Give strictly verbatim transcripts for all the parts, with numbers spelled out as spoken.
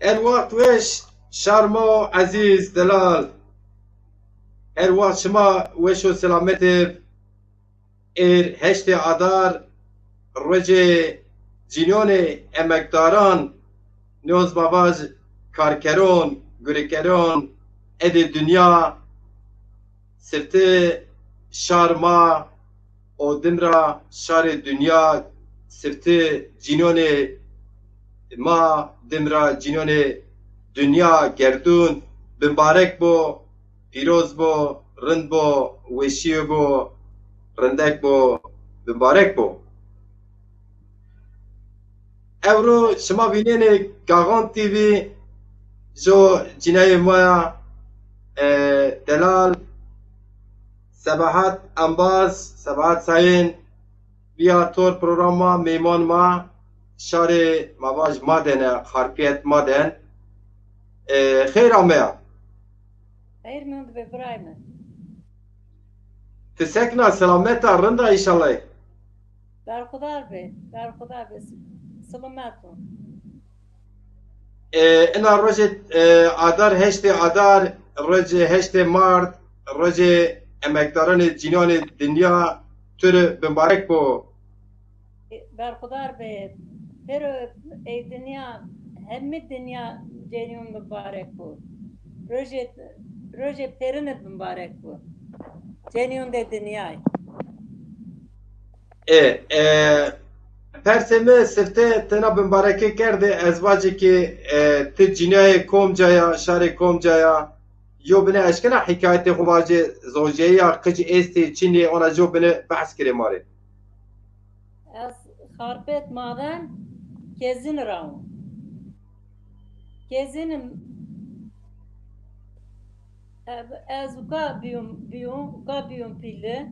Her wext weş, Şarmo ezîz delal. Her wext şima weş û selamet ê. Êr heştê Adar, rojê cinîyonê emekdaran, noz ma vaj karkeron, gurekeron, edê dinya, sifte şar ma û dimra şarê dinya, sifte cinîyonê ma, dimra cinîyonê dinya, gerdûn, bimbarek bo, pîroz bo, rind bo, weşî bo, rindek bo, bimbarek bo. Ewro şima vînenê Gaxon T V, jo cinayê ma ya, e, delal Sebahat Embaz, Sebahat Sayın, viya tor programa mêman ma, şarê ma vaj Maden e, Xarpiyet Maden. E, xêr ameya. Xeyr min dibe birayê min. Ti sekna, selameta, rinda înşallah. Berxudar be, berxudar be. Silamet û. E, ina rojê, e, Adar, heştê Adar, rojê heştê Mart, rojê emekdaranê cinîyonê dinya, tu rê bimbarek bo. E, berxudar be. Pêro ey dinya, hemî dinya cenîyon mibarek bo. Rojê, rojê pêrinê mibarek bo. Cenîyon de dinyayê. E, e, persê mi sifte tena bimbarekê kerde, ez vacî ki, e, ti cinayê komca ya, şarê komca ya, yo bine eşkena hikayetê xwe vacê, zojeyê ya qic êstê çinê, ona jo bine behs kirê marê. Ez Xarpêt Maden Kezin ra wim. Kezin im, e, ez uka biyum, biyum, uka biyum pîle.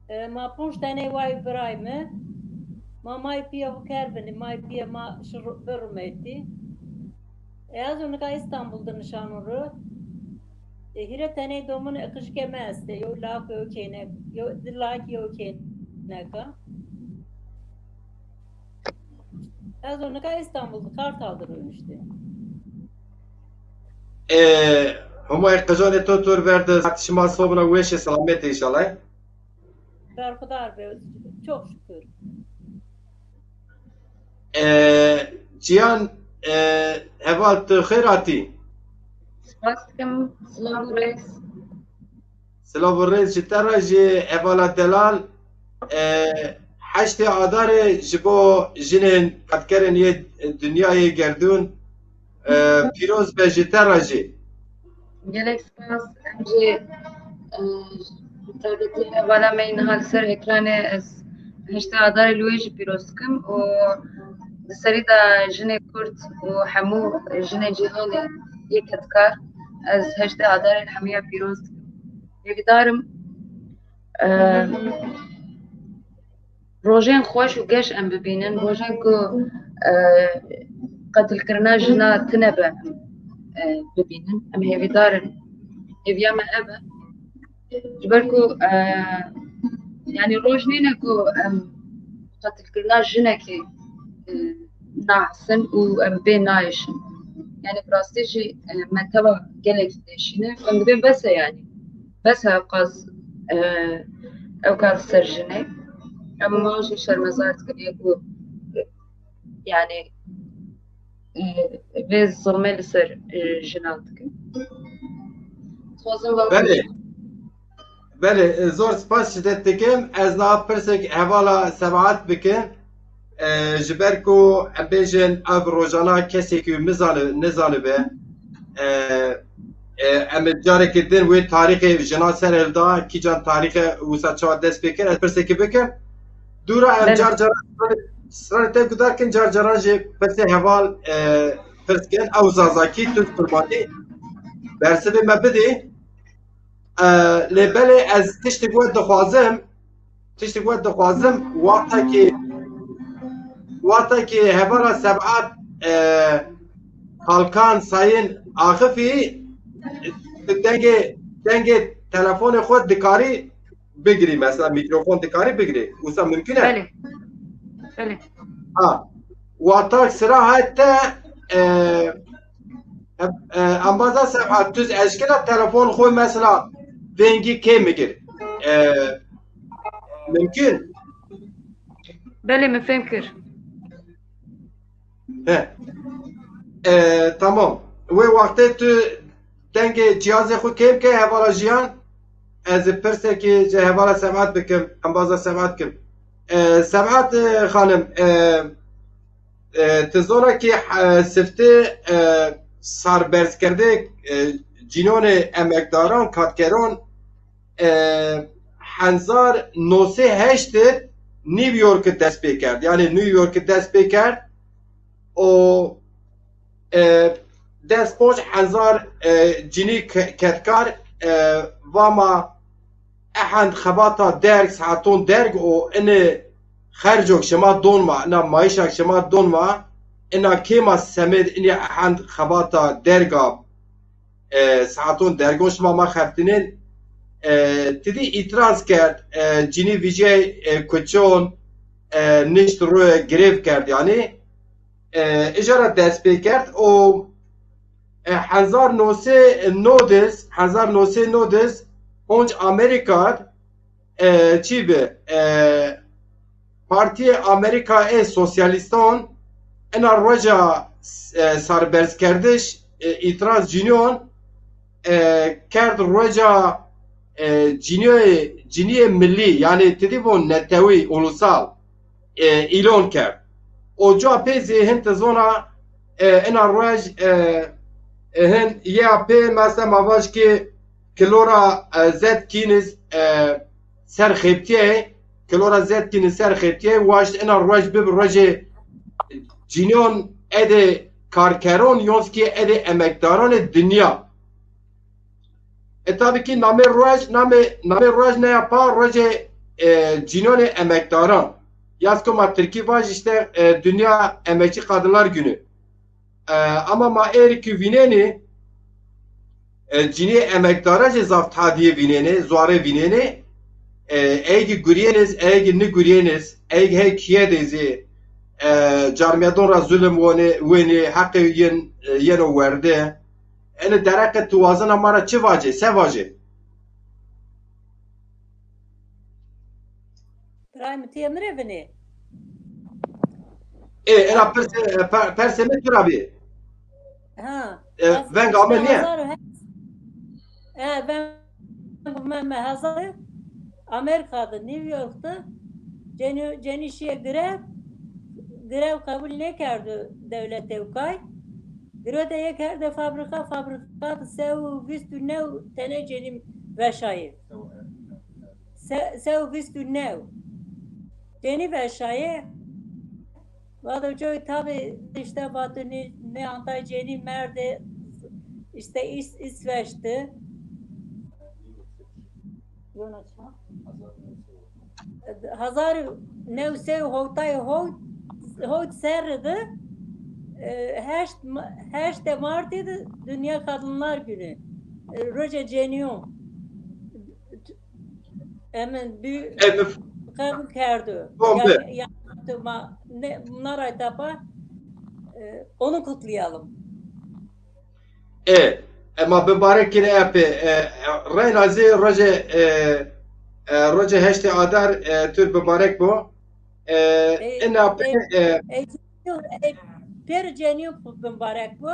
E, ma ponc tenê way biray mi. Ma may piya xwe kervinî, may piya ma şi ru-, bi rumetî. E, ez û nika Îstanbul de nişanû ri. E, hîre tenê domin e qijike me este. Yo lak, yo kênek, yo di lak, yo kêneka. Ez û nika Îstanbul de, Kartal de rûnişte. E, Humay qijanê to tor verde, saet şima sobna weşe selamet înşallah. Berxudar be, çok şükür. E, Cihan, e, heval tu xêr hatî. Spas dikim, silav û rêz. Silav û rêz ji te re, ji hevala delal. E, heştê Adarê ji bo jinên qedkerên yê dinyayê gerdûn, e, pîroz be ji te re jî. Gelek spas. Em jî, e, tabetî hevala me yî niha li ser ekranê, ez heştê Adarê li wê jî pîroz dikim û di serî de jinê Kurd û hemû jinê cîhanê yê kedkar, ez heştê Adarê li hemûya pîroz dikim. Hêvîdar im, e, rojên xweş û geş em bibînin, rojên ku, e, qetilkirina jina tune be, em, e, bibînin. Em hêvîdar in. Hêviya me ev e. Ji ber ku, e, yanî roj nîne ku em qetilkirina jinekê, e, nahisin û em bê nayêşin. Yanî bi rastî jî, e, me teva gelekî têşîne. Em dibê bes e yanî. Bes e ew qas, e, ew kar li ser jinê. Em wan jî şermezar dikin, yê ku, e, yanî, e, vê zilmê li ser, e, jinan dikin. Dixwazim van Belê. Belê, e, zor spas ji te dikim. Ez niha pirsek hevala Sebahat bikim. E, ji ber ku em bêjin ev rojana kesekî min zani-, nizanibe. E, e, em ê carekî din wê tarîxê jina ser hilda, kîjan tarîxe wisa çawa dest pê kir, ez pirsekî bikim. Dûra em Belê. Car caran stranê te guhdar kin, car caran jî pirsê heval, e, pirs kin. Ew zazakî, tu kurmanî. Bersivê me bidî. E, lê belê ez tiştek we dixwazim, tiştek we dixwazim, wextekî, wextekî hevala Sebahat, e, Kalkan Sayın Axifî, dengê, dengê telefonê xwe dikarî bigirî, mesela mîkrofon dikarî bigirî. Wisa mumkin e? Belê. Belê. Ha. Wexta sira hate e, e, embaza Sebhat, tu eşkera telefon xwe mesela vengî kê migir. E, mümkün. Belê, min fêm kir. He. E, tamam. Wê wextê tu dengê cihazê xwe kêm ke hevala jiyan. Ez pirsekî ji hevala Sebat bikim, embaza Sebat kim. E, Sebat, e, xanim, e, e, tu zona ki, e, siftê, e, sarberzkerdê, e, cînonê emekdaran, katkeran, e, hezar nû sê heşt New York dest pê kerd. Yani New York dest pê kerd. O, e, des ponc hezar, e, cinî ke-, kedkar, e, vama ehend xebata derg, saeton derg o ini xercok şima don ma, ina mayişak şima don ma, ina kêma semêd ini ehend xebata derga, e, saeton dergon şima ma xeftinên, e, tidî îtiraz kerd, e, cinî vijê, e, kuçon, e, nişt rû grev kerd yani. E, îja re dest pê kerd û, e, hezar nû sê nod, hezar nû sê nod, honc Amerîka, e, çî bi, e, Partiyê Amerîka ê Sosyalîstan ina roja, e, sarberzkerdiş, e, îtiraz cînyon, e, kerd roja, e, cîniyê, cîniyê millî, yani tidî bûn netewî, ulusal, e, îlon kerd. O cua pê zî hin ti zona, e, ina roj, e, e, hin ya pê mesela ma vaj ki kilora, e, zed kîniz, e, ser xêptiyê, kilora zed kîniz ser xêptiyê, waşt ina roj bib rojê cînyon edê karkeron, yonskî edê emekdaranê dinya. E, tabii ki namê roj, namê, namê roj ne ya pa rojê, e, cînonê emekdaran. Yaz ku ma Tirkî vaj işte, e, Dünya Emekçi Kadınlar Günü. E, ama ma êrî ki vînenî, e, cînê emekdara jî zaf tadiyê vînenê, zuarê vînenê. E, eygi guriyeniz, eygi niguriyeniz, eygi hey kiye dêzî, e, carmiyedon ra zulüm wonê, wênê, heqê yen, e, yeno werde. Ene dereqe tu wazena ma ra çi vacê, se vacê? Birayê min, tu yê min re vinê? Ê, ena persê, per, persê min tu ra bî. Ha. E, veng ame niye? E, veng me, me hezar Amerîka de, New York de cenî, cenî şiye grev, grev qebûl nêkerdo dewletê wkay. Girode yê kerde fabrika, fabrika di se û vîst û new tenê cenî veşayê. Se, se û vîst û new. Cenî veşayê. Vado coy tabi işte vado ne, ne antay cenî merde işte İs, İsveç'ti. Yona çima? Hezar û new sey û hewtay hewt, hewt serri de, e, heşt, heştê Martê de Dünya Kadınlar Günü. E, Roja Ceniyon. Emin bir qebul kerdi. Tamam. Ya, ya, ma, ne, bunlar aytapa, e, onu kutlayalım. E, ema bibarek kine epê, e, reyna zê roje, e, e, roje heştê Adar, e, tur bibarek bo. E, e, ena pê, e, e, e, pêr cenî bibarek bo.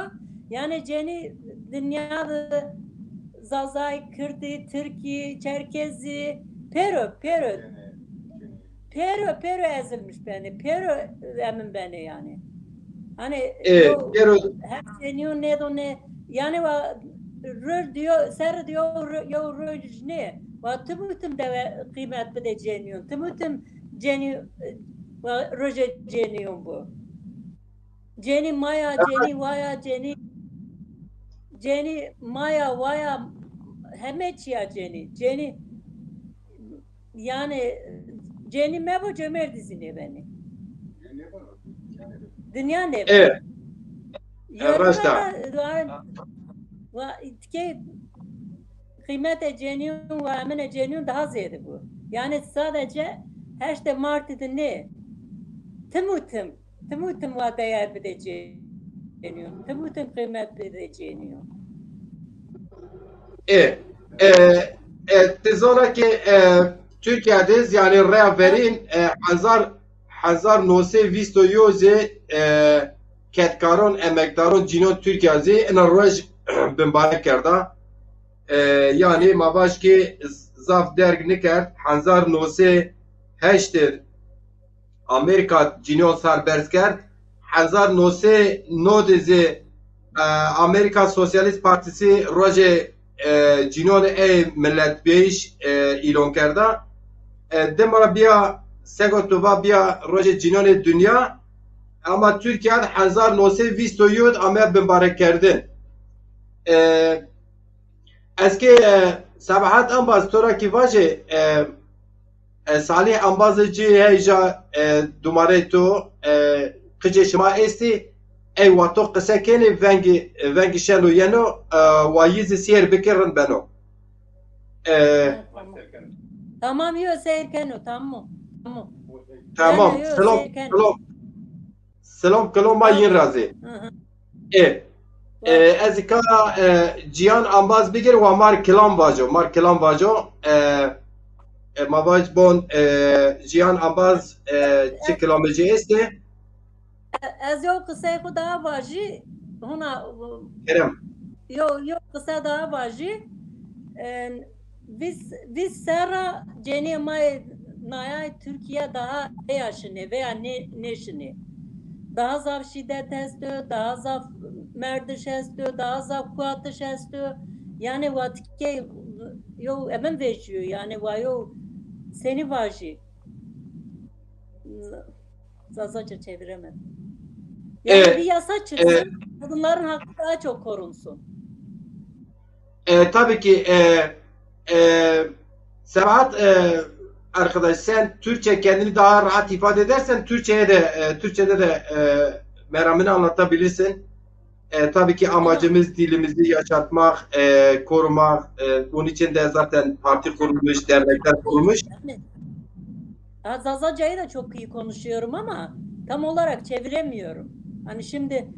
Yani cenî dinya de Zazay, Kirdî, Tirkî, Çerkezî, pêro, pêro. Pêro, pêro ezilmiş benê. Pêro emin benê yani. Hani e, pêro her şey niyo ne do ne. Yani wa rör diyor, ser diyor, yo roj ne. Wa tüm tüm deve kıymet bide ceniyon. Tüm tüm ceni, wa roje ceniyon bu. Ceni maya, ceni waya, ceni, ceni maya waya, heme çiya ceni. Ceni Yani cenî me bo, cömerdî zî nêbenê. Dinya nêbe. Evet. Raşta. Tikê qîmetê cenîyon û emine cenîyon daha zêde bû. Yani sadece heştê Martî de nê. Tim û tim. Tim û tim wa değer bide cê. cêniyo. Tim û tim qîmet pê ve cêniyo. E, e, e, ti zana ki e, Türkiye'de yani rêya verîn e, hezar, hezar nû sed vîst û yozê e, kedkaron, emekdaron, cînon Türkiye zî ina roj bimbarek kerda. E, yani ma vaj ki zaf derg nikerd, hezar nû sed heştê Amerîka cînon serberz kerd. Hezar nû sed nodê zî e, Amerîka Sosyalîst Partîsî rojê e, cînonê ê miletbêyîş e, îlon kerda. E, dema biya sego tu va biya rojê cînonê dinya, ama Tirkiye hezar nû sed vîst û yod ame bimbarekkerdin. E, ez kê e, Sebahat Ambaz to ra kî vajê e, e, Salih Ambazê cî heyja e, dumarê to e, qicê şima êstî, ey wa to qise kenê vengî, vengî şeno yeno, e, wa yî zî sêr bikê rind beno. E, Tamam, yo, seyr keno, tamam. Tamam. Tamam. Yo, yo, Silam, seyr keno. Silam. Silam, kilom ma yin razî. Hı hı. E, e, ez ka e, Cihan Ambaz bigir, wa mar kilam vajo, mar kilam vajo. E, e, ma vaj bon e, Cihan Ambaz e, çi kilamê cî êstê? Ez yo qisey xwe daha vajî, hona Kerem. Yo, yo qise daha vajî. E, vîst, vîst serra cenê mayê nayay Tirkiye daha eya şinê veya ne, neşinê. Daha zaf şîdet esto, daha zaf merdiş esto, daha zaf kuatiş esto. Yani watikê yo emin veşiyo, yani wa yo seni vajî. Zazaca çeviremedim. Yani Evet. Bir yasa çıksın, Evet. Kadınların hakkı daha çok korunsun. E, tabii ki e, e, Sebahat e, arkadaş, sen Türkçe kendini daha rahat ifade edersen Türkçe'ye de e, Türkçe'de de e, meramını anlatabilirsin. E, tabii ki amacımız dilimizi yaşatmak, e, korumak. E, bunun için de zaten parti kurulmuş, dernekler kurulmuş. Ha, Zazacayı da çok iyi konuşuyorum ama tam olarak çeviremiyorum. Hani şimdi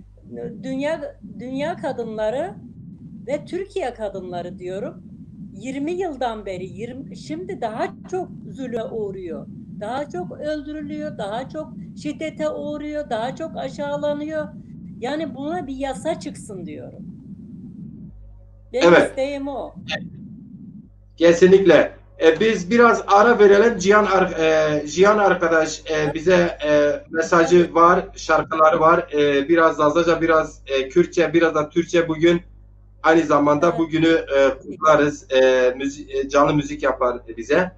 dünya dünya kadınları ve Türkiye kadınları diyorum. yirmi yıldan beri, yirmi, şimdi daha çok zulme uğruyor. Daha çok öldürülüyor, daha çok şiddete uğruyor, daha çok aşağılanıyor. Yani buna bir yasa çıksın diyorum. Benim Evet. isteğim o. Kesinlikle. E, biz biraz ara verelim. Cihan, ar- e, Cihan arkadaş e, bize e, mesajı var, şarkıları var. E, biraz Zazaca, biraz e, Kürtçe, biraz da Türkçe bugün. Aynı zamanda Evet. Bugünü e, kutlarız. E, müzi- e, canlı müzik yapar bize.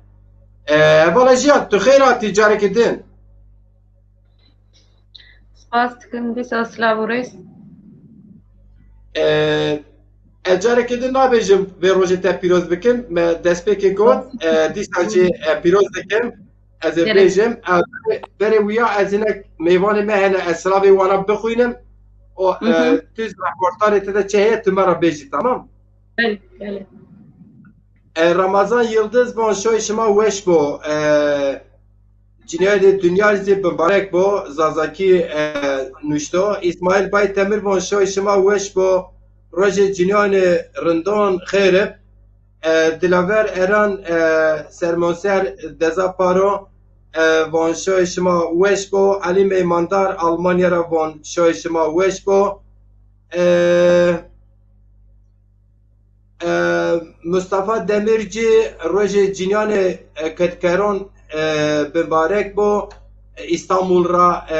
E, Hevala Cihan, tu xeyr hatî, carekî din. Spas dikim, dîsa silav û rêz. E, ez carekê din nabêjim vê rojê te pîroz bikim. Me destpêkê got, e, dîsa jî e, pîroz dikim. Ez ê Gerek. Bêjim, e, berê, berê wiya ez hinek mêvanê me hene, ez silavê wana bixwînim. O, e, Hı hı. Tu ji raportarê te de çi heye, tu me re bêjî, tamam? Belê, belê. E, Ramazan Yıldız von şoy şima weş bo. E, Ciniyayê de dinyar zî bibarek bo, Zazakî e, nuşto. İsmail Baytemir von şoy şima weş bo. Rojê ciniyane rindon xêr ib. E, Dilaver Eran e, Sermonser Deza Paro e, von şoy şima weş bo. Ali Meymandar Almanya ra von şoy şima weş bo. E, E, Mustafa Demirci, rojê cinyanê e, kedkeron e, bibarek bo. E, Îstanbul ra e,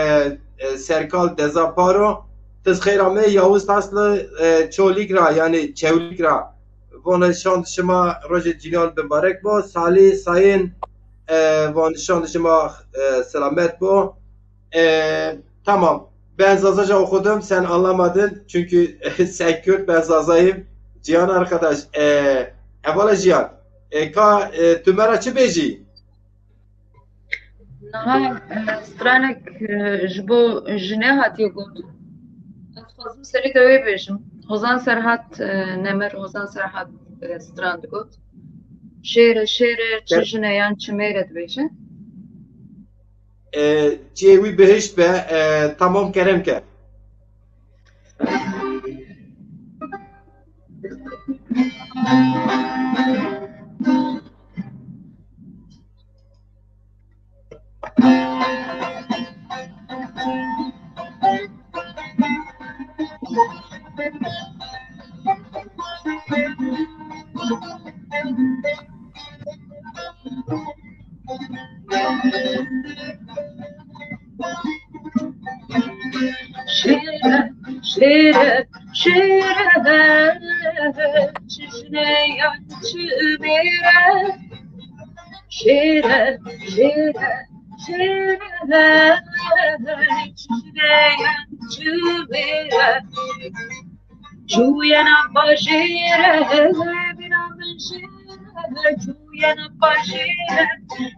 e, Serkal Deza Paro. Tiz xeyra me Yavuz Taslı e, Çolîg ra, yani Çewlîg ra. Vone şand şima rojê cinyan bibarek bo. Salih Sayın e, von şand şima e, selamet bo. E, tamam. Ben Zazaca okudum, sen anlamadın. Çünkü sen Kürt, ben Zazayım. Cihan arkadaş, e, hevala Cihan. E, ka, e, tu me ra çi bêjî? Niha e, stranek e, ji bo jinê hatiye got. Ez dixwazim serî de wê bêjim. Hozan Serhat e, Nemir, Hozan Serhat e, stran digot. Şêre, şêre, çi Evet. Jine yan çi mêre dibêje. E, cihê wî bihişt be, e, tamam kerem ke. Şêre, şêre, şêre, çi jinê yan çi mêre. Şêre, şêre, şêre, çi jinê yan çi mêre. Çûyena bajêre, bîna min jêre, çûyena bajêre,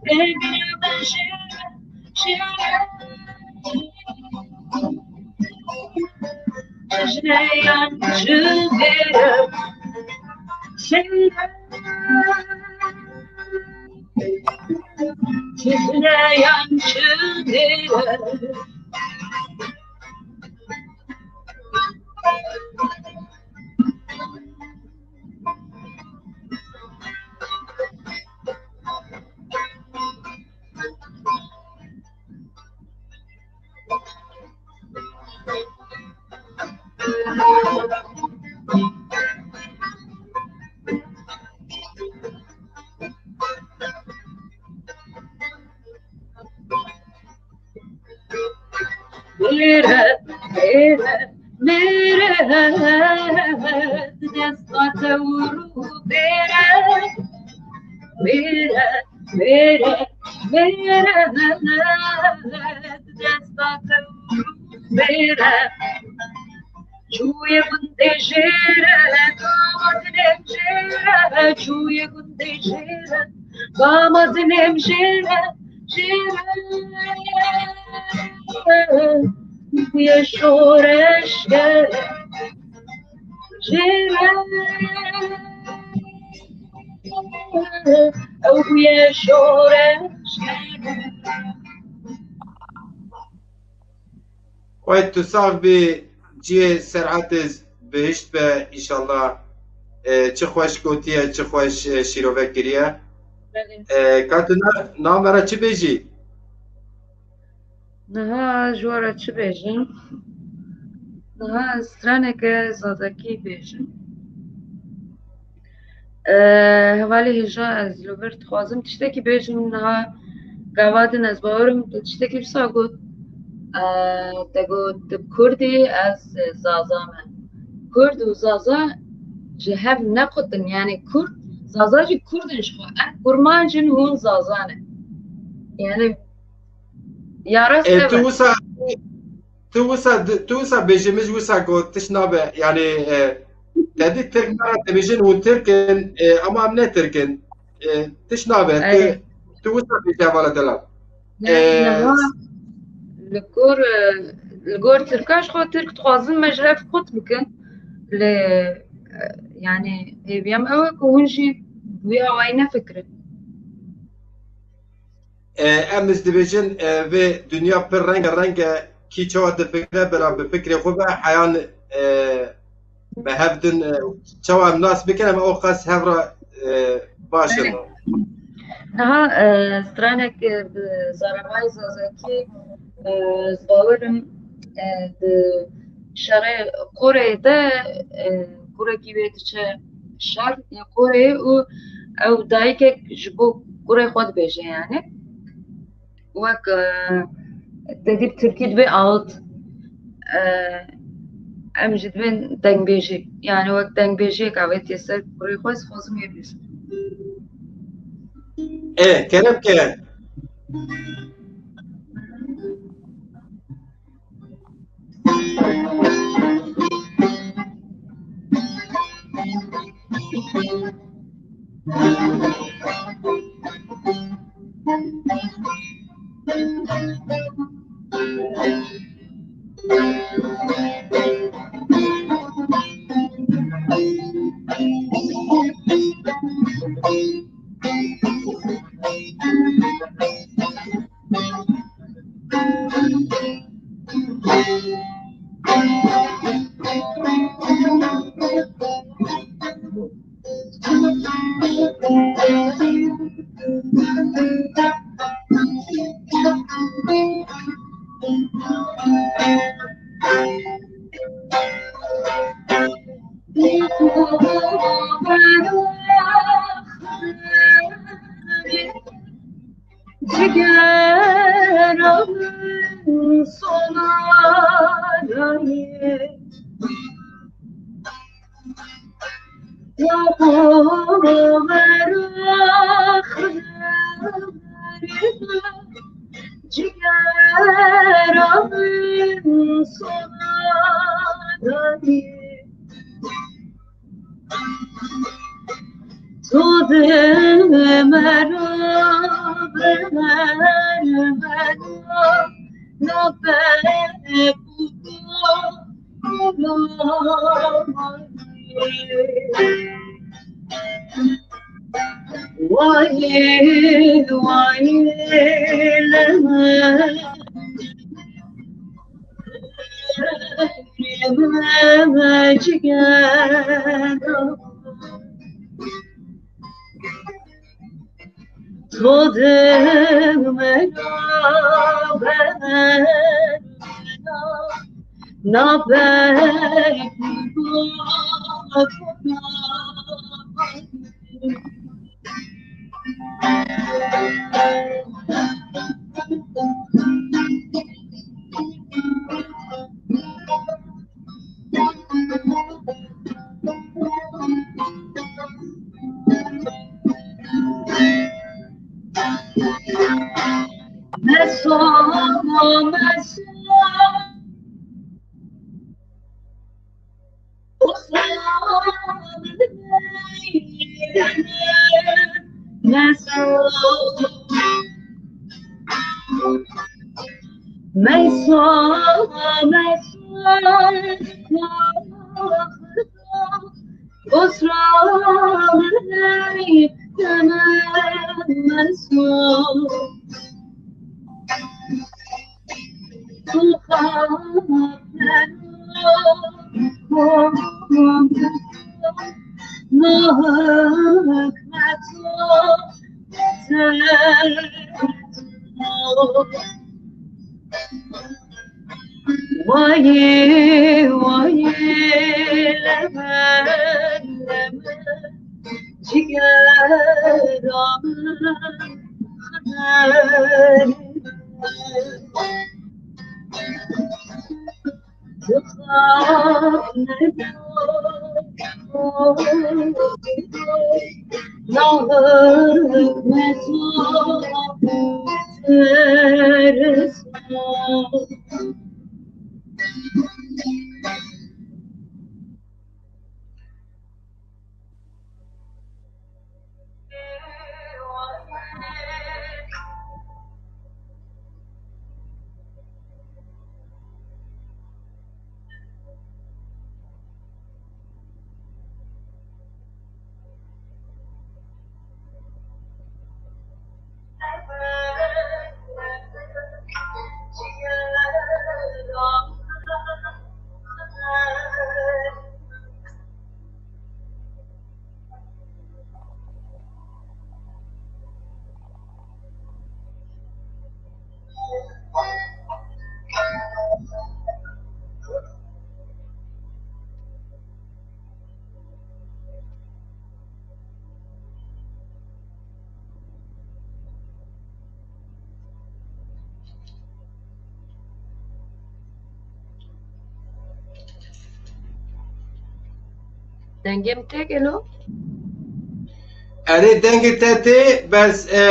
bîna min jêre, jêre. Çi jine yan çi mêre, jêre. Çi jine yan çi mêre. Mêre, mêre, mêre, di desta te û rû bêre. Mêre, mêre, mêre, di desta te û rû bêre. Çûye gundê jêre, gama dinêm jêre, çûye gundê jêre, gama dinêm jêre, jêre. Bûye şoreşger, jêre. Ew bûye şoreşger. Wey tu sax bî, cihê Serhatê bihişt be înşallah. E, çi xweş gotiye, çi xweş, e, şîrove kiriye. Belê. E, ka tu na-, navê me re çi bêjî? Niha ji we re çi bêjim? Niha straneke zazakî bêjim. E, hevalê hêja ez li vir dixwazim tiştekî bêjim, niha gava din ez bawerim tu tiştekî wisa got. E, te got tu Kurd î, ez Zaza me. Kurd û Zaza ji hev nequtin, yani Kurd, Zaza jî Kurd in ji xwe. Em Kurmanc in, hûn Zaza ne. Yani ya rast e, tu wisa, tu wisa, tu wisa bêjî, min jî wisa got, tişt nabe. Yani, e, te dî Tirk me re dibêjin hûn Tirk in, e, ama em ne Tirk in. E, tişt nabe. Tu, tu wisa bêjî hevala delal. Ne, e, niha li gor, e, li gor Tirka ji xwe Tirk dixwazin me ji hev qut bikin. Lê, e, yani hêviya me ew e ku hûn jî bi wî awayî nefikirin. E, em ez dibêjin, e, vê dinya pir renge renge, kî çawa difikire, bela bi fikrê xwe be, heyan, e, me hev din, e, çawa em nas bikin, em o qas hev re, e, baş in. Belê. Niha, e, stranek, e, bi zaravayê zazakî, e, ez bawerim, e, di şerê Qoreyê de, e, kurekî wê diçe şer yê Qoreyê û ew dayikek ji bo kurê xwe dibêje, yani. Wek, e, te dî bi tirkî dibê ağıt, e, em jî dibên dengbêjî. Yani wek dengbêjiyek avêtiye ser kurê xwe, ez xwazim wê bêjim. Ê, kerem ke. Cigera min sana daye. Tu dil mero bener bena, nabek Wayê, wayê leme. Wayê, wayê, leme, leme, cigera min, xeber. Dengê min tê gelo? Erê, dengê te tê, bes, e,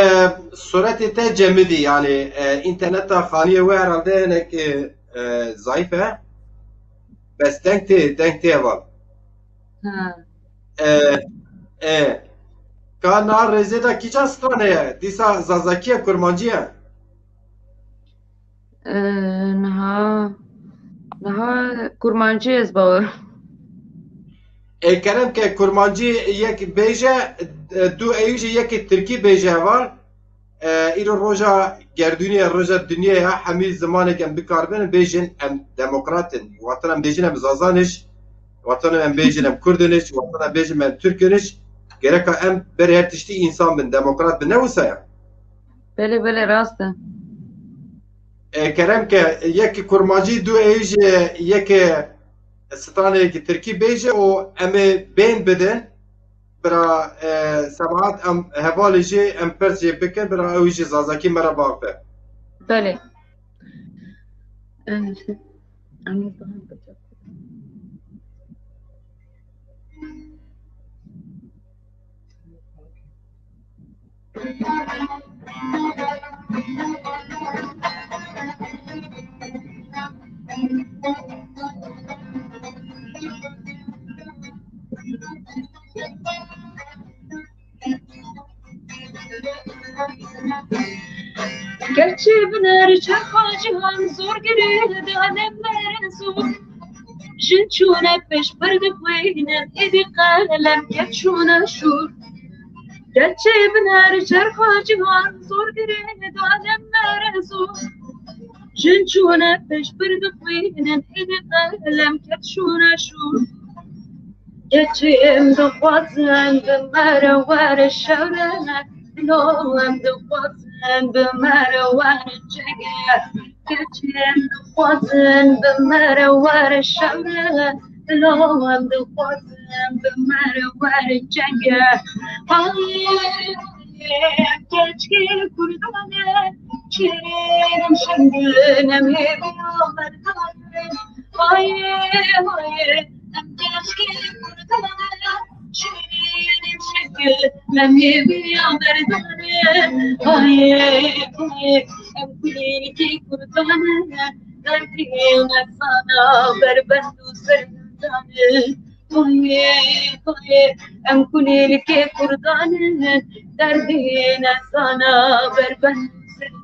suretê te cemidî, yani, e, interneta xaniyê we herhalde hinek, e, e, zayıf e. Bes deng tê, deng tê heval. Ha. E, e, ka na rêzê de kîça strane ye? Dîsa Zazakî ye, Kurmancî ye? E, niha, niha Kurmancî ez bawer. Ê kerem ke Kurmancî yek bêje, e, du ewî jî yekê Tirkî bêje heval. E, îro roja gerdûnê ye, roja dinyê ye, hemî zimanêk em bikaribin, bêjin em demokrat in. Watan em bêjin em Zazan iş, watan em bêjin em Kurd in iş, watan em bêjin em Tirk in iş. Gereka em berê her tiştî însan bin, demokrat bin. Ne wisa ye? Belê, belê, rast e. E, kerem ke yekê Kurmancî, du ewî jî yekê straneyekî Tirkî bêje û em ê bên bidin. Bira, e, Sebahat, em hevalê jê, em pers jê bikin, bira ew jî Zazakî me re biaxe. Belê. E, em ê bihan bikin. Gerçê binêr çerxa cihan zor girê dane mere zor. Jin çûne pêş pir dixwînin, êdî qelem ket çûne şûr. Gerçê binêr çerxa cihan zor girê dane mere zor. Jin çûne pêş pir dixwînin, êdî qelem ket çûne şûr. Keçim dixwazin bi mere were şewrene, dilo em dixwazin bi mere were cenge. Keçim dixwazin bi mere were şewrene, dilo em dixwazin bi mere were cenge. Hayê, hayê, keçkê kurdane, şêrîn şingin em hêviya merdane. Hayê, hayê, em keçkê kurdane, şêrîn şingin em hêviya merdane. Hayê, hayê, em kulîlkê kurdane, derdê nezana berbend û serdane. Hayê, hayê, em kulîlkê kurdane, derdê nezana berbend û serdane.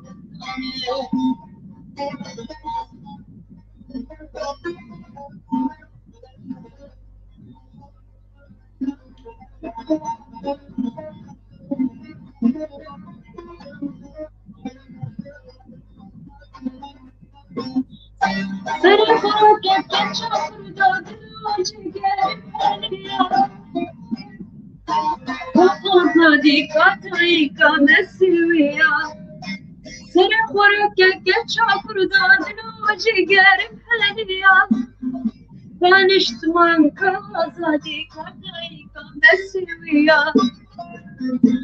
Serê xwe keke çakur da dilo cigerim heliya. Azadî katayî ka me siwiya. Serê xwe keke çakur da dilo cigerim heliya. Daniştman ka azadî katayî ka me siwiya.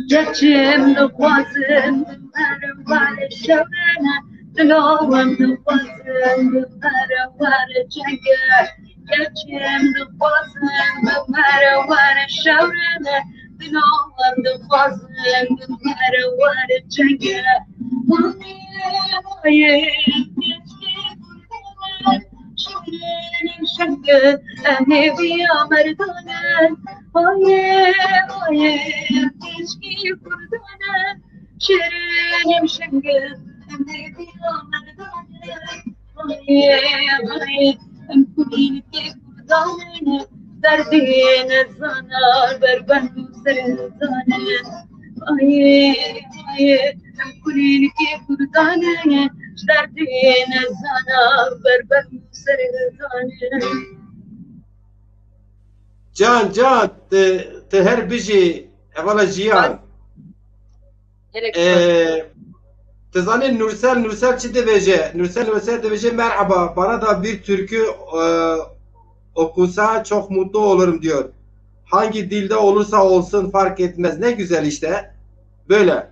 Keçim dixwazin bi mere were şewrene, dilo em dixwazin bi mere were cenge. Keçim dixwazin bi mere were şewrene, dilo em dixwazin bi mere were cenge. Wayê, wayê, keçkê kurdane, şêrîn şingin em hêviya merdane. Hayê, hayê, keçkê kurdane, şêrîn şingin em hêviya merdane. Hayê, hayê, em kulîlkê kurdane, derdê nezana berbend û serdane. Hayê, hayê, em kulîlkê kurdane, ji derdê nezana berbend û serdane. Can, Can, tu, tu her bijî, hevala Jiyan. Gelek Ee, tu zanî Nursel, Nursel çi dibêje? Nursel, Nursel dibêje, "Merhaba, bana da bir türkü, e, okusa çok mutlu olurum," diyor. "Hangi dilde olursa olsun fark etmez." Ne güzel işte. Böyle.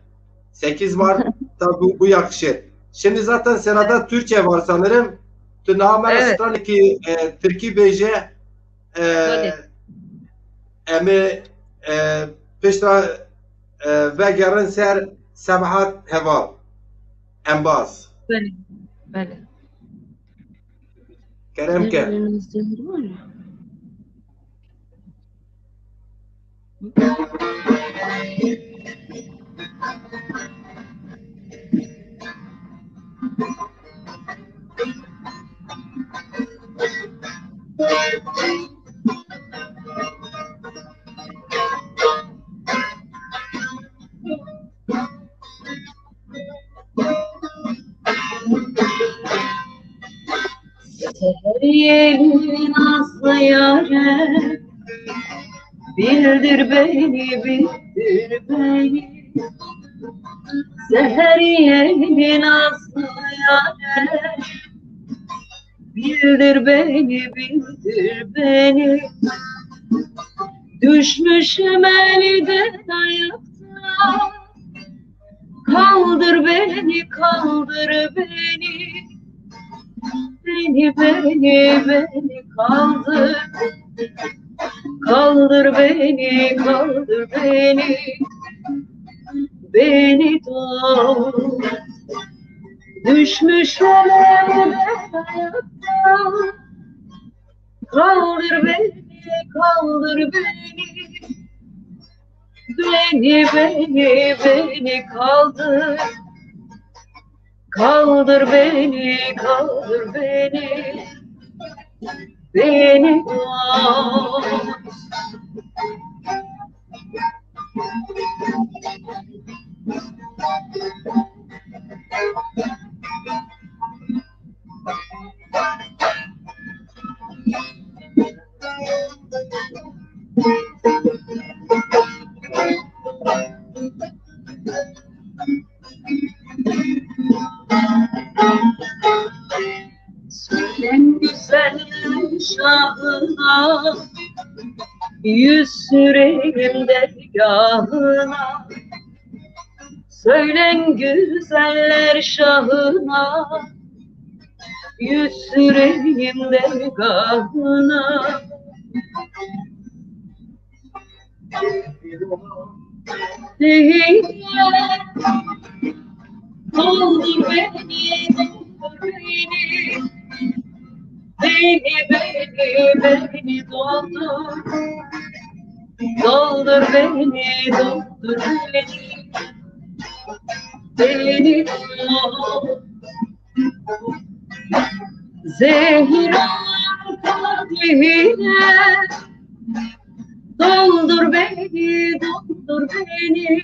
Sekiz var. Tabi bu, bu yakışır. Şimdi zaten sırada Türkçe var sanırım. Tu niha me re Evet. stranekî, e, tirkî bêje, e, Belê. em ê, e, piştre, e, vegerin ser Sebahat Heval. Embaz. Belê. Belê. Kerem ke. Belê, belê, zehir var ya. Seher yeli nazlı yâre, bildir beni, bildir beni. Seher yeli nazlı yâre, bildir beni, bildir beni. Düşmüşüm elden ayaktan. Kaldır beni, kaldır beni. Beni, beni, beni kaldır. Kaldır beni, kaldır beni. Beni doğur. Düşmüş olayım ayakta. Kaldır beni, kaldır beni. Beni, beni, beni kaldır. Kaldır beni, kaldır beni, beni tut. Sen güzel şahına, yüz yüreğim dergahına. Söylen güzeller şahına, yüz yüreğim dergahına. Seninle doldur beni, doldur beni. Beni, beni, beni doldur. Doldur beni, doldur beni. Beni doldur. Zehir olan kadehine doldur beni, doldur beni.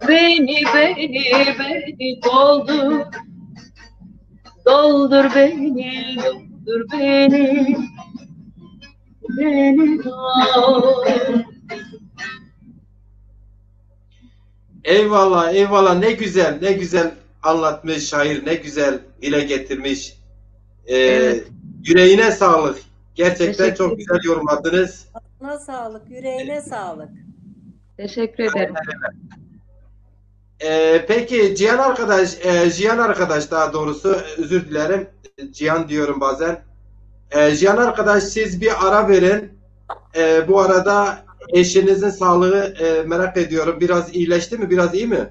Beni, beni, beni doldur. Doldur beni, doldur beni. Beni doldur. Eyvallah, eyvallah. Ne güzel, ne güzel anlatmış şair, ne güzel dile getirmiş. Ee, Evet. Yüreğine sağlık. Gerçekten Teşekkür çok ederim. Güzel yorumladınız. Ağzına sağlık, yüreğine sağlık. Teşekkür ederim. Ee, peki Cihan arkadaş, e, Cihan arkadaş daha doğrusu, özür dilerim. Cihan diyorum bazen. E, Cihan arkadaş, siz bir ara verin. E, bu arada eşinizin sağlığı, e, merak ediyorum. Biraz iyileşti mi? Biraz iyi mi?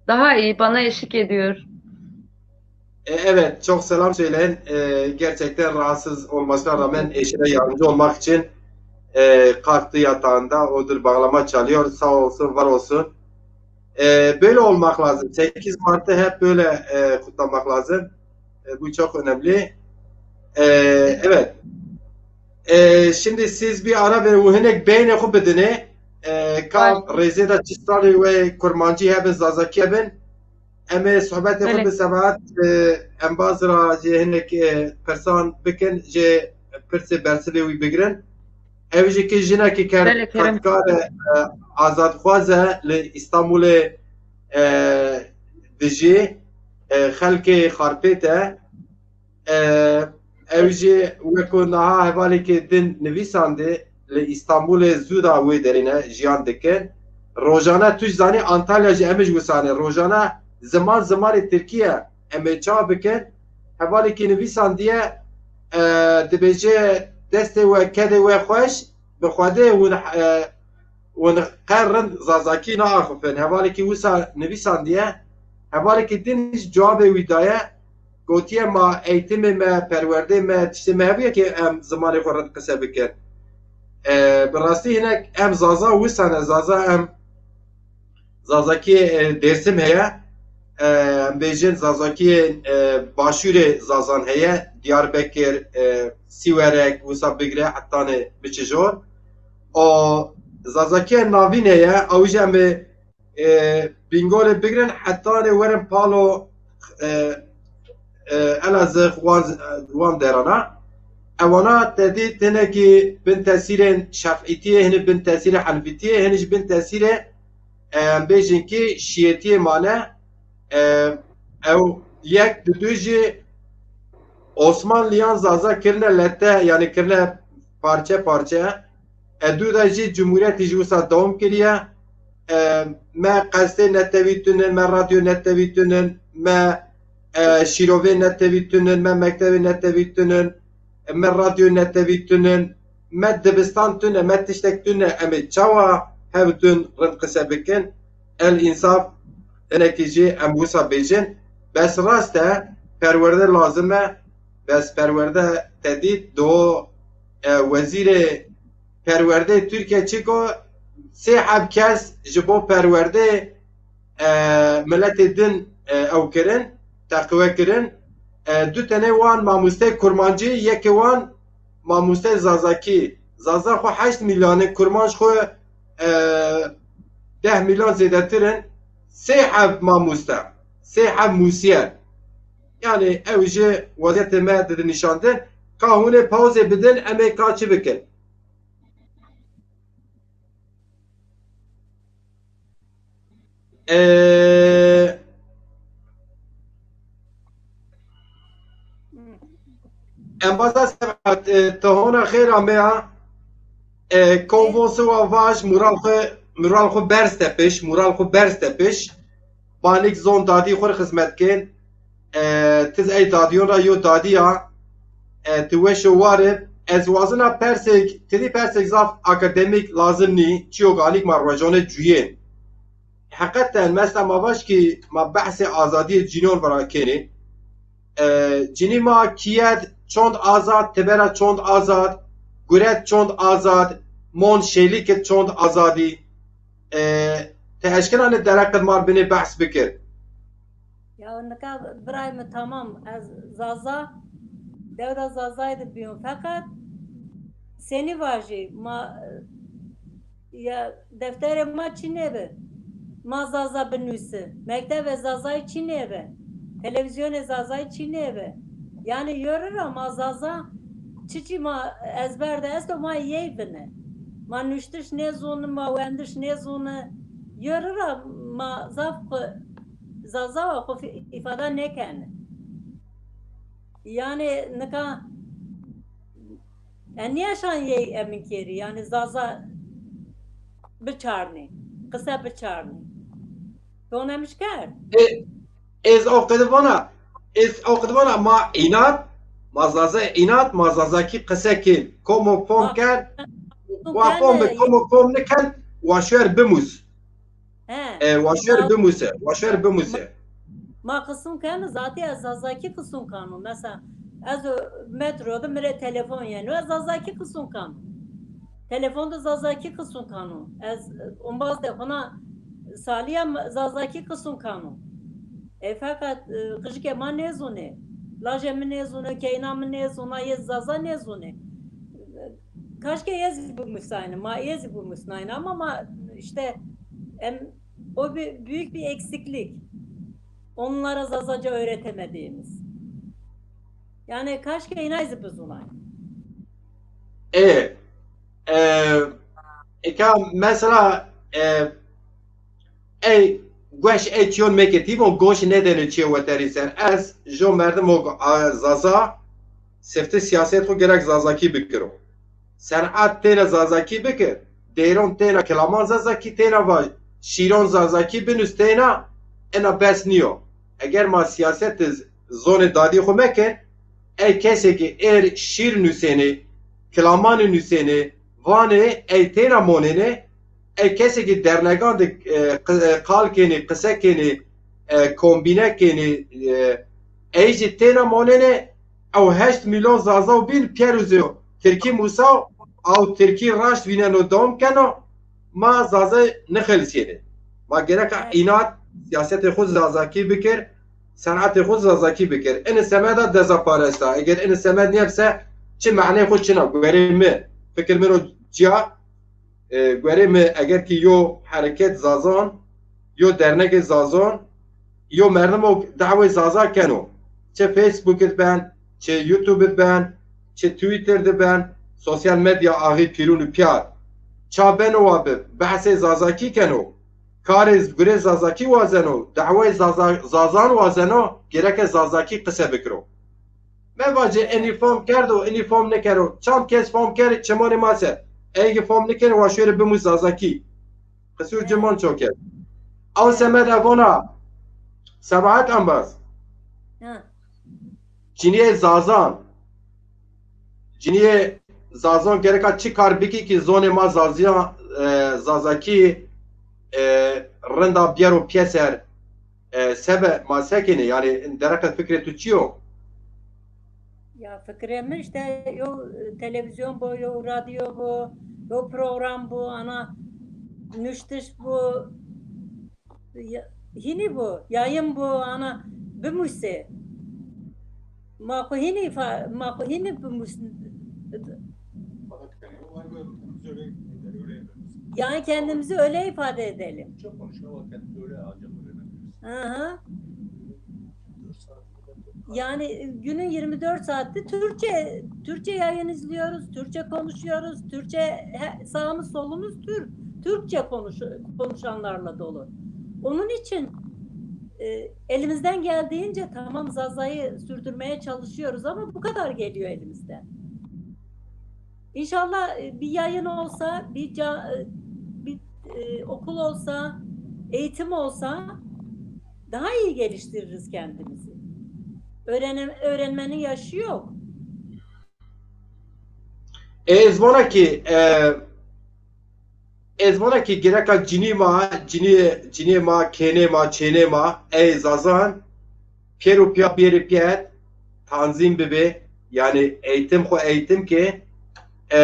Daha iyi, bana eşlik ediyor. E, evet, çok selam söyleyin. E, gerçekten rahatsız olmasına rağmen eşine yardımcı olmak için, e, kalktı yatağında, odur bağlama çalıyor. Sağ olsun, var olsun. E, böyle olmak lazım. Sekiz Mart'ı hep böyle, e, kutlamak lazım. E, bu çok önemli. E, evet. E, şimdi siz bir ara verin. Û hinek beynê xwe bidinê. E, ka Baş. Rêzê de çi stranê wê kurmancî hebin, zazakî hebin. Em ê sohbetê xwe Belê. Bi sebat, e, embaz ra jê hinek, e, pirsan bikin, jê pirsê bersivê wî bigirin. Ew jî ki jinekî ker-, Belê, kerem. Kedkar e, e, azadxwaz e li Îstanbulê, e, dijî, e, xelkê Xarpêt e. E, ew jî weko niha hevalekî din nivîsandî, li Îstanbulê zû da wê derê ne jiyan dikin. Rojane tu jî zanî Antalya jî em ji wisanê. Rojane ziman zimanê tirkî ye. Em ê ça bikin? Hevalekî nivîsandiye, e, dibêje destê we kedê we xweş, bi Xwedê hûn, e, hûn qe rind zazakî naaxifin. Hevalekî wisa nivîsandiye, hevalekî din jî cewabê wî daye, gotiye ma eğitimê me, perwerdê me, tiştê me hebûye ki em zimanê xwe rind qise bikin. E, bi rastî hinek em zaza wisa ne, zaza em Zazakî, e, Dêrsim heye. E, em bêjin Zazakî, e, Başûrê Zazan heye. Diyarbekir, e, Sîwerek, wisa bigire hetanê biçe jor. O Zazakî Navîn heye. Ew jî em ê, e, Bîngolê bigirin hetanê werin Palo, e, e, Elazığ, wan, wan derana. Ewana tedî hinekî bin tesîrên Şefîtiyê, hini bin tesîrê Henfîtiyê, hini jî bin tesîrê, e, em bêjin ki Şiyetiyê mane. E, ew yek di du jî Osmanliyan Zaza kirine lete, yani kirine parçe parçe. E, du de jî Cumhuriyetî jî wisa dewam kiriye. E, me qestê netewî tune, me radyo netewî tune, me, e, şîrovê netewî tune, me mektevê netewî tune, me radyo netewî tune, me dibistan tune, me tiştek tune, em ê çawa hevdûn rind qise bikin? El însaf, hinekî jî em wisa bêjin. Bes rast e, perwerde lazim e, bes perwerde tedît do, e, wezîrê perwerdê Tirkiye çiko sê heb kes ji bo perwerdê e, miletê din, e, ew kirin, teqwe kirin. E, du tenê wan mamosteyê kurmancî, yekê wan mamosteyê zazakî. Zaza xwe heşt milyon in, kurmanc xwe, e, deh milyon zêdetir in. Sê heb mamoste, sê heb mûsiyer. Yani ew jî weziyetê me didin nîşandin. Ka hûn ê pawzê bidin, em ê ka çi bikin? Ee, Embaza Sebat, e, te hona xêra me ya. E, konvonsiwa vaj, mural xwe, mural xwe berz tepiş, mural xwe berz tepiş. Banik zon dadî xwe xizmet kên. E, tiz ey dadiyon ra yo dadiya. E, tu weş û war ib. Ez wazina persek, tirî persek zaf akademik lazim nî. Çiyo ganik ma rojone cuyên. Heqeten, mesela ma vaj ki ma behsê azadiyê cinon vira kênê. E, cinî ma kiyet çond azad, tibera çond azad, guret çond azad, mon şêlîkit çond azadî. E, te eşkena ne dereqet mar binê behs bikir. Ya nika birayê min tamam, ez Zaza, dewda Zazayê de biyûm. Feqet senî vajî, ma, ya defterê ma çi nebe? Ma Zaza binûsi. Mektebe Zazayê çi nebe? Televîzyonê Zazayê çi nebe? Yani yore ra ma Zaza çiçî ma ezber de esto ma yey bine. Ma nuştiş nêzûni, ma wendiş nêzûni. Yore ra ma zaf xwe Zaza wa xwe fî-, îfade nêkene. Yani nika en niyeşan yê emin kêrî, yani Zaza biçarnê, qise biçarnê. Tonemiş kerd. E, ez o qedivana, ez o qedivana ma inat, ma Zaza inat, ma Zazakî qise kên. Komo fom kerd, wa fom bi, komo fom niken, wa şwer bimus. He, E, wa şwer ma- bimuse, wa şwer bimuse. Ma qisûn keno, zatî ez Zazakî qisûn kano. Mesela, ez o metro de mire telefon yeno, ez Zazakî qisûn kano. Telefon de Zazakî qisûn kano. Ez, e, ombaz de xuna saliya me-, Zazakî qisûn kano. E, feqet, e, qijike ma nêzûne. Lajê min nêzûne, keyna min nêzûna, yê Zaza nêzûne. Kaşke ez bimusayne, ma ez bimusnayne ama ma işte em, o bir büyük bir eksiklik. Onlara Zazaca öğretemediğimiz. Yani kaşke inayzi bizunay. E, e, eka mesela, e, ey gueş ey çiyon meke tîbon goş nedene çiye weterî ser. Ez jo merdim o, a, Zaza sifte siyaset xo gerek Zazakî bikiro. Senat têne Zazakî bike, deyron têne, kilaman Zazakî têne va, şîron Zazakî binus têne, ena bes niyo. Eger ma siyaset zonê dadî xo meke, ey kesê ki êr şîr nusênê, kilamanê nusênê, vanê, ey têne monêne, ey kesê ki dernegan de, e, qi-, e, qal kênê, qise kênê, e, kombîne kênê, e, ey jî têne monêne, ew heşt milyon Zaza û bîn Pierre Uzio, Tirkî Musa û Tirkî raşt vîneno dom keno, ma Zaza nixelisiyêne. Ma gereka inat siyasetê xwe Zazakî bikir, senetê xwe Zazakî bikir. Ene semeda dezaparesta. Eger ene semed niyebse çi maneyê xwe çina? Guerê mi, fikir min o ciya, e, guerê mi eger ki yo hereket Zazan, yo dernekê Zazan, yo merdimo dawê Zaza keno. Çi Facebook id ben, çi YouTube id ben, çi Twitter di ben, sosyal medya axî pîrûn û piyar. Ça beno wa bi, behsê Zazakî keno. Karê gurê Zazakî wazeno, dawê Zaza-, Zazan wazeno, gereke Zazakî qise bikiro. Me vace enî fam kerdo, enî fam nekero. Çand kes fam kerê çemanê ma ser. Eygî fam nikene wa şêrê bimu Zazakî. Qisûr ciman çoke. Ew semed evona. Sebahat Embaz. Ha. Ciniyê Zazan. Ciniyê Zazan gereka çi kar bikî ki zonê ma Zaziya, e, Zazakî, e, rinda biyero piyeser. E, sebe ma sekinê, yani dereqe fikrê tu çi yo? Ya fikrê min işte yo televizyon bu, yo radyo bu, yo program bu, ana nuştiş bu. Ya, Hînî bû, yayın bû, ana bimûsê. Ma xwe hînî fa-, ma xwe hînî bimûs-, Yani kendimizi öyle ifade edelim. Türkçe konuşmaya kendimizi öyle ancak öğrenebiliriz. Hı hı. Yani günün yirmi dört saati Türkçe, Türkçe yayın izliyoruz, Türkçe konuşuyoruz, Türkçe he-, sağımız solumuz Türk, Türkçe konuş-, konuşanlarla dolu. Onun için e, elimizden geldiğince tamam Zaza'yı sürdürmeye çalışıyoruz ama bu kadar geliyor elimizden. İnşallah e, bir yayın olsa, bir ca- e, bir e, okul olsa, eğitim olsa daha iyi geliştiririz kendimizi. Öğrenem- öğrenmenin yaşı yok. Ez vana ki e, ez vana ki gereka cinî ma, cinî, cinî ma, kênê ma, çênê ma, ey Zazan, pêr û piya bêrê piyet, tanzîm bibe, yani eğitim xwe eğitim ke, e,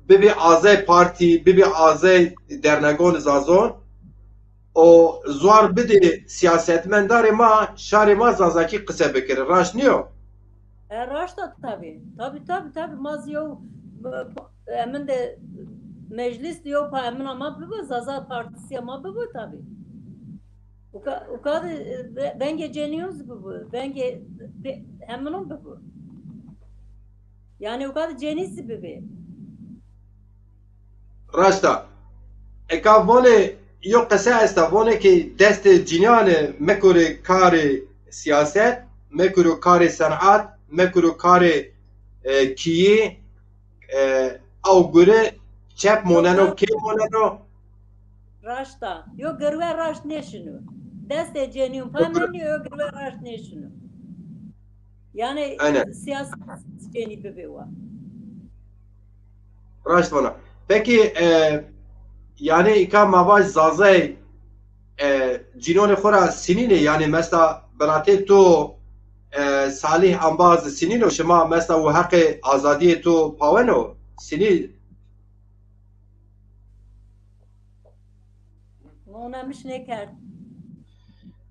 bibe azey partî, bibe azey dernegon Zazon, û zuar bide siyasetmendarê ma, şarê ma Zazakî qise bikire. Raşt niyo? E, raşt e tabî. Tabî, tabî, tabî. Ma zî yew, e, emin de meclis de yew pa emina ma bibo, Zaza Partisiya ma bibo tabî. Uka, uka de, e, ve- vengê cenîyon zî bibo. Vengê be- heminon bibo. Yani uka de cenî zî bibe. Raşt e. Eka vonê yo qese esta, vonê ki destê cinîyan e, mekure karê siyaset, mekure karê senat, mekure karê, e, kiyî, e, ew gure çep moneno, kê moneno? Raşt e. Yo girwe raşt nêşino. Destê cenîyon pa Yo gure- menî yo girwe raşt nêşino. Yani Aynen. Siyaset cenî bibe wa. Raşt vana. Peki, e, yani îka ma vaj Zazay, e, cinonê xwe ra sinînê, yani mesela biratê to, e, Salih Ambaz sinîno, şima mesela û heqê azadiyê to paweno, sinî? Ona miş nekerd.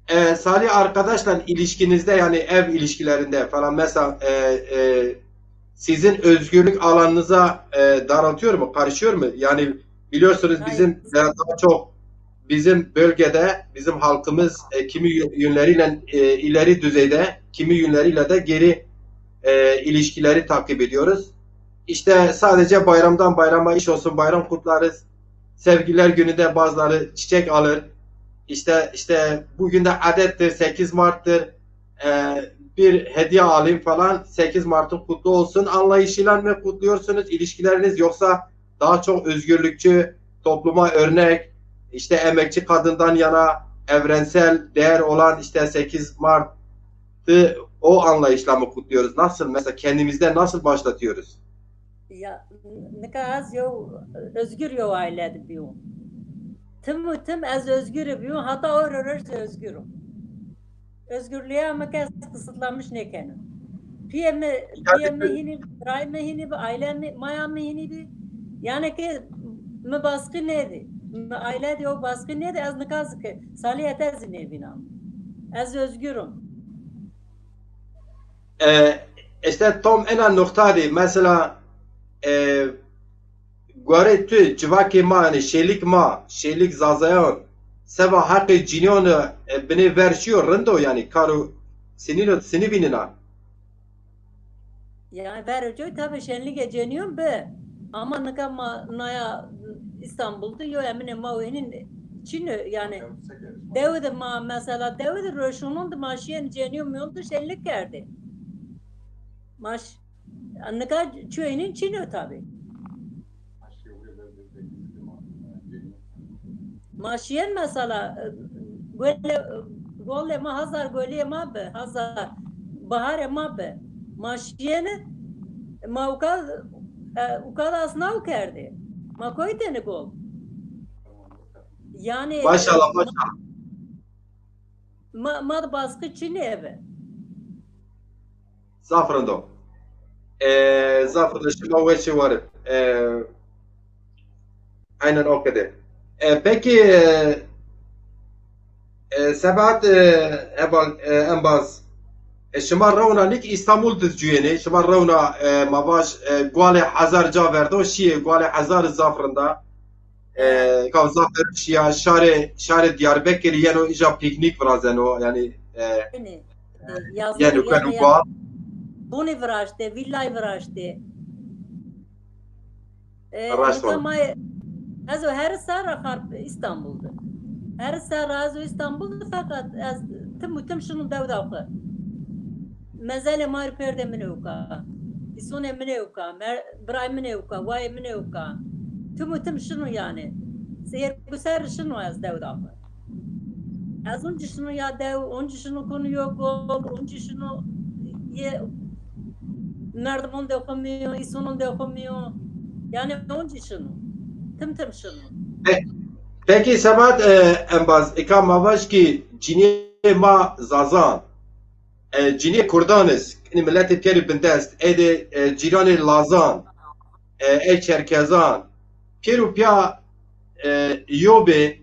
E, Salih arkadaşla ilişkinizde, yani ev ilişkilerinde falan mesela, e, e, sizin özgürlük alanınıza, e, daraltıyor mu, karışıyor mu? Yani biliyorsunuz bizim, e, daha çok bizim bölgede bizim halkımız, e, kimi yö- yönleriyle, e, ileri düzeyde, kimi yönleriyle de geri, e, ilişkileri takip ediyoruz. İşte sadece bayramdan bayrama iş olsun, bayram kutlarız. Sevgililer gününde bazıları çiçek alır. İşte, işte bugün de adettir, sekiz Mart'tır. E, bir hediye alayım falan, sekiz Mart'ın kutlu olsun anlayışıyla mı kutluyorsunuz ilişkileriniz, yoksa daha çok özgürlükçü, topluma örnek, işte emekçi kadından yana evrensel değer olan işte sekiz Mart'ı o anlayışla mı kutluyoruz? Nasıl mesela, kendimizde nasıl başlatıyoruz? Ya, nika ez yew özgür yew aile dibîm. Tim û tim ez özgür bîm, heta o roj özgür im. Özgürlüğe mi kes kısıtlamış nekene. Piyê mi, piyê mi hînî, birayê mi hînî bi, aile mi, maya mi hînî bi. Yani ki mi baskı nedi. Mi aile de o baskı nedi, ez nika zî ki saliyete zî nevînam. Ez özgür im. E, işte tam ena nokta de, mesela, e, guarê tu, civakê ma, yani şêlik ma, şêlik Zazayan, seba heqê cinîyan, e, binê ver çiyo, rind o, yani karo sinîno, sinî vînina. Yani ver çiyo, tabi şenlîgê cenîyon bi. Ama nika ma naya İstanbul de yo emine ma wênin çin o, yani dew de ma, mesela dew de roşûnûn de ma şiyên cenîyon miyon de şenlîg kerdê. Ma ş-, nika çûyênin çin o tabi. Ma şiyên mesela, e, gole, gole ma hazar golê ma bi, hazar baharê ma bi. Ma şiyêne, ma uka, e, uka da asnaw kerdê. Ma koy têne gol. Yani, maşallah, e, maşallah. Ma, ma da baskı çi nebe. Zaf rind o. E, zaf rind o, şima weşê warib. E, aynen o kede. E, peki, e, E, Sebat, e, Ebal, e, Embaz. E, şima rewna nîk Îstanbul dizcûyênê, şima rewna, e, ma vaj, e, gualê hezar ca verdo şiyê, gualê hezar zaf rinda. E, ka zaf verdo şiya, şarê, şarê Diyarbekirî yeno îja pîknîk virazeno, yanî, e, Binê, e, yazın yeno bir keno yerde gual. Bonê viraştê, vîlay viraştê. E, Rast nika ol. Ma ez o her serra xar Îstanbul de. Her serra ez o Îstanbul de, feqet ez tim û tim şinû dewda xwe. Mezelê ma rê pêrdê min ê wika. Îsonê min ê wika. Mer-, birayê min ê wika. Wayê min ê wika. Tim û tim şinû yani. Seyir guser şinû ez dewda xwe. Ez oncî şinû ya dew, oncî şinû konu yo gol, oncî şinû ye merdimon de xwe miyo, îsonon de xwe miyo. Yani oncî şinû. Tim tim şinû. Pe-, peki Sebat, e, Embaz, ika ma vaj ki ciniyê ma Zazan, e, ciniyê Kurdan iz, yani milletê piyerî bindest, ê de, e, cîranê Lazan, e, ê Çerkezan, pêr û piya, e, yo bê,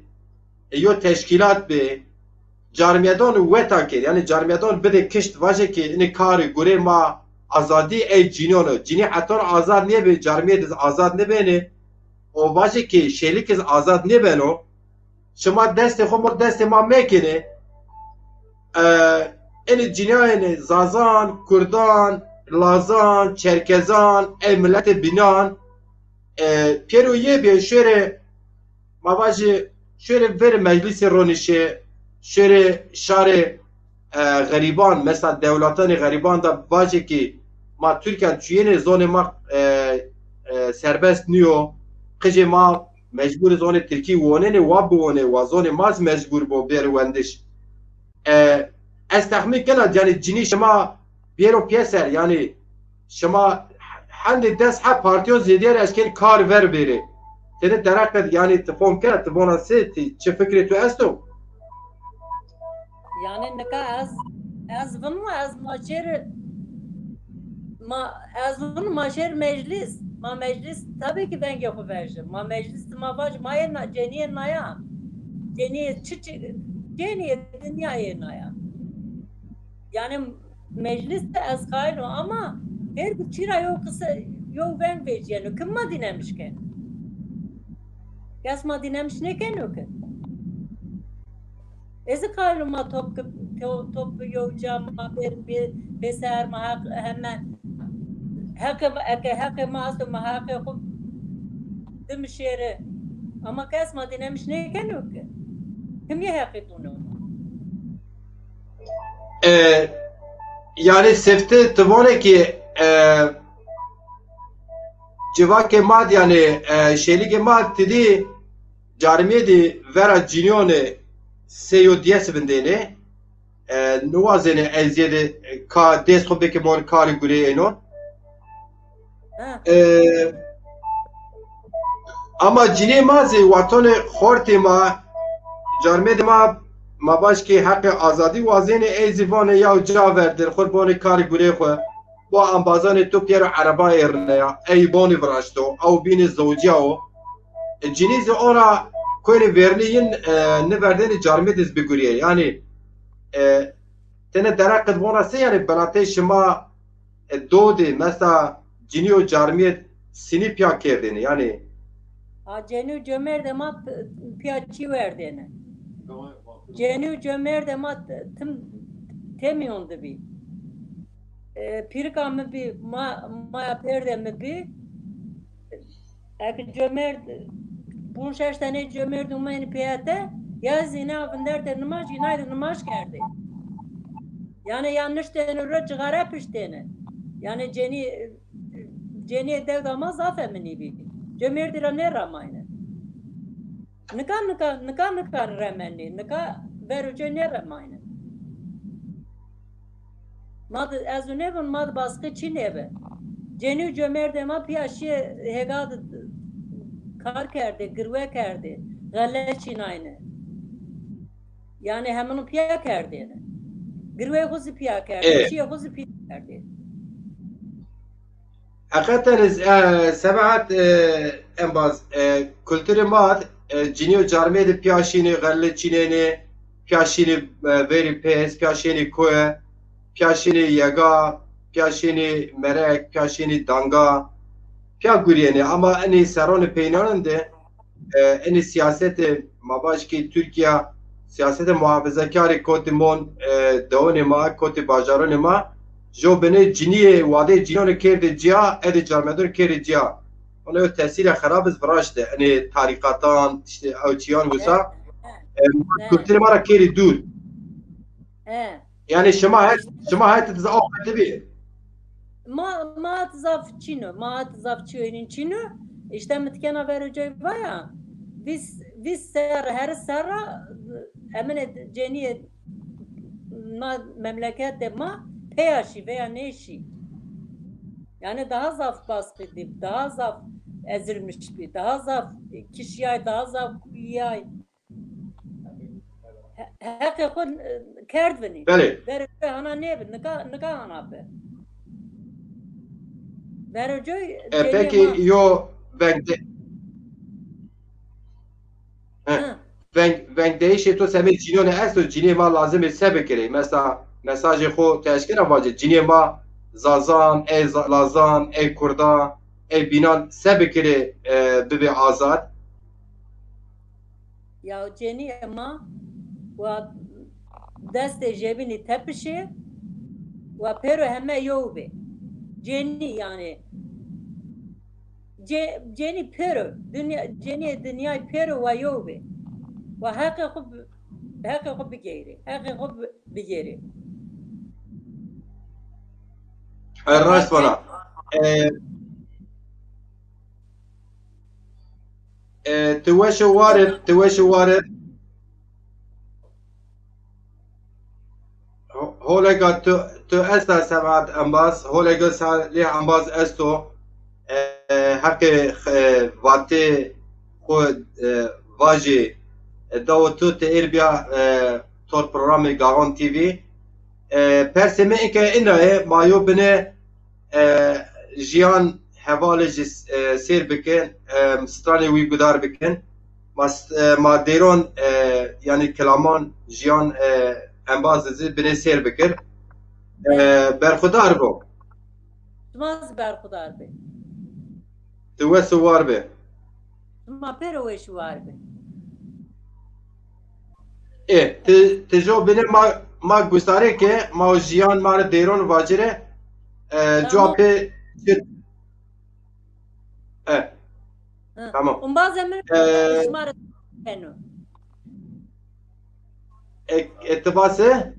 e, yo teşkîlat bê, carmiyedan weta kir, yani carmiyedan bidê kişt, vaje ki ini karî gurê ma azadî ey cînano. Cînî hetan azad nêbê, carmiyê diz azad nêbêne. O vaje ki şêlik iz azad nêbeno. Şima destê xwe ma destê ma mekine. E, ini cînayene Zazan, Kurdan, Lazan, Çerkezan, ey milletê binan, e, pêro yê bê şêrê, ma vajê şêrê ver meclisê ronişê, şêrê şarê, e, xerîban, mesela dewletanê xerîban da vajê ki ma Tirkiyan çûyênê zonê ma, e, e, serbest niyo, qijê ma mecbûr zonê Tirkî wonênê, wa biwonê, wa zonê ma zî mecbûr bo bêr wendiş. E, ez texmîn kena, yani cinî şima bêro pêser, yani şima hendê dest he partiyon zêdiyar eşkên kar ver bêrê. Têne dereqet, yani ti fom kena, ti bona sê, ti çi fikrê tu esto? Yani nika ez, ez vin ez ma şêr, ma, ez vin ma şêr meclis, ma meclis tabii ki vengê xwe vejir. Ma meclis ma vaj, ma yê na, ceniyê naya. Ceniyê çi, çi, ceniyê dinyayê naya. Yani meclis de ez qayil o ama her ku çira yo kısa, yo veng veciyeno. Kim ma dinemiş ke? Kes ma dinemiş nekeno ke. Ez qayil o ma top, top, top yo ca ma ber, ber, beser ma hak, hemen hak, hak, hak ma asto ma hak xo dimişêre. Ama kes ma dinemiş nekeno ke. Kim ye hak tûno? E, yani sefte tivonekî, e, civakê ma, yani, e, şêlîgê ma tidî carmiyê dî vera ciniyonê sê yo diyes vindêne, e, niwazêne ez yê de, e, ka dest xwe bike mon karî gurê ênon. Ha. E, ama cinê ma zî watonê xortê ma, carmêdê ma, ma başkê heqê azadî wazêne, ey zî vanê yaw ca ver derxor bonê karî gurê xwe. Bo embazanê to piyero ereba êrine ya, ey bonî viraşto, ew bînê zewciya o. E, cinî zî ora koyne vernî yin, e, niverdêne carmêdê zî bigurîye. Yani, e, têne dereqet vona sê, yani belatê şima, e, dodê, mesela cinî û carmiyê sinî piya kerdêne, yani. A, cenî û cemerdê ma p-, piya çî werdêne. Cenî û cemerdê ma t-, tim temîyon dibî. E, pîrika min bî, ma-, maya pêrdê min bî. Eke cömert, bûn şeş tenê cömert û meyni pêyete, ya zî ne vinderte nimaj, yînay de nimaj kerdê. Yani ya niştêne ro cixare piştêne. Yani cenî, cenî dew dama zafe minî bî. Cömertî ra nêremayne. Nika, nika, nika, nika remenê. Nika ver û cê nêremayne. Ma di, ez û nêbin, ma di baskı çi nêbe. Cenî û cömerdê ma piya şiyê hêga di kar kerdê, girwe kerdê, xele çînayne. Yani heminu piya kerdêne. Girwê xwe zî piya kerdê, Ê. Çiyê xwe zî piya kerdê. Heqeten, e, Sebahat, e, Embaz, e, kulturê ma, e, cinî û carmê de piya şînê, xelle çînênê, piya şînî, e, verî pêz, piya şînî koye, piya şînî yega, piya şînî merek, piya şînî danga, piya guriyêne. Ama enî serranê peynanan de, e, enî siyasetê ma bajkî Tirkiye, siyasetê muhafezekarê kotî mon, e, dewanê ma, kotî bajaranê ma, jo binê ciniyê wadê cînanê kêrdê ciya, edê carmedon kêrdê ciya. Ona yo tesîre xerab iz viraşte. Enê tarîqatan, işte ew çiyan wisa. E, kulturê ma ra kêrî dûr. He. Yani şima het, şima het diza axmeti bî. Ma, ma hat zaf çîno, ma hat zaf çîyoynin çîno. İşte mitkena verocay vaya. Vîs, vîs ser, her serra emine ceniyê ma memleketê ma peya şî veya nêşî. Yani daha zaf baskı dî, daha zaf ezilmiş bî, daha zaf kişiyay, daha zaf kuyay. He-, heqê xwe, e, kerd vinî. Belê. Verê hana nêbi, nika, nika hana bi. Verê coy E, cenî peki ma. yo vengde... He. Hı. Veng, vengdeyişê to semê cînonê esto, cînê ma lazim e se bikirê. Mesela mesajê xo te eşkera vace, cînê ma zazan, ey za-, lazan, ey kurdan, ey bînan se bikirê, e, bibê azad. Ya cenî ma wa destê jebînî tepişê wa pêro heme yew bê. Cenî yani ce-, cenî pêro, dinya, cenî dinyay pêro wa yew bê. Wa heqê xwe bi-, heqê xwe bigeyre. Heqê xwe bi-, bigeyre. E, rast vana. E, E, tu weş û war ib, tu weş û war ib. Ho-, holega tu, tu esta Sebat Embaz, holega Salih Embaz esto. E, heqê, e, vatê xwe, e, vajê, e, dawo tu te êr biya, e, tor programê Gaxon T V. E, persê me eke ina ye, ma yo bine, e, jiyan hevalê jî, e, sêr bikin, e, stranê wî guhdar bikin. Ma s-, e, ma dêron, e, yanî kilaman jiyan, e, embaz zî binê sêr bikir. E, berxudar bo. Şima zî berxudar be. Tu wes û war be. Şima pêro weş û war be. Ê, ti, ti jo bine ma, ma gustarê ke, ma o jiyan ma re dêron vacire, e, Tamam. cevap pê, e, Hı. tamam. Umbazê min E, şima re keno. E, e, ti base?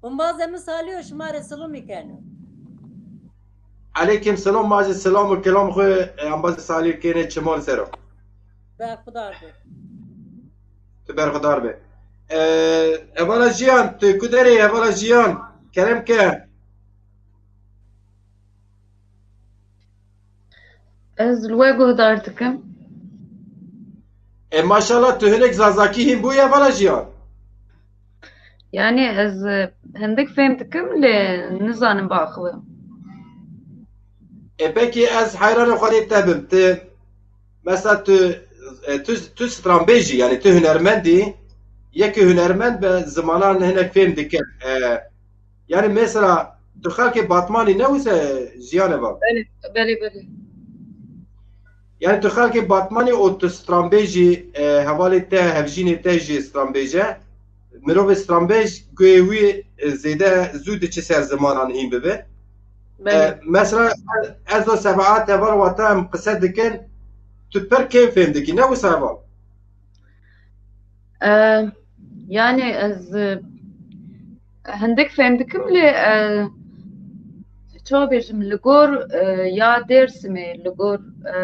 Umbazê min Salî o şima re silomî keno. Aleykim selam, ma jî selam û kelam xwe, e, embazê Salî kêne çiman ser o. Berxudar be. Tu berxudar be. E, hevala Jiyan, tu ku derê hevala Jiyan? Kerem ke. Ez li we guhdar dikim. E, maşallah, tu hinek zazakî hîn bûye hevala Jiyan. Yani ez, e, hindik fêm dikim, lê nizanim biaxivim. E, pekî ez heyranê xwe lê te bim. Tu, mesela tu, e, tu, tu stranbêj î, yani tu hunermend î, yekî hunermend bi zimanan hinek fêm dike. E, yani mesela tu xelkê Batmanî ne wisa Jiyan e va? Belê, belê, belê. Yani tu xelkê Batmanî û tu stranbêj î, e, hevalê te, hevjînê te jî stranbêj e. Mirovê stranbêj guhê wî, e, zêde zû diçe ser zimanan hîn bibe. Belê. E, mesela ez û Sebahat heval wata em qise dikin, tu pir kêm fêm dikî, ne wisa heval? E, yani ez, e, hindik fêm dikim, lê, e, çawa bêjim, li gor, e, ya Dêrsimê, li gor, e,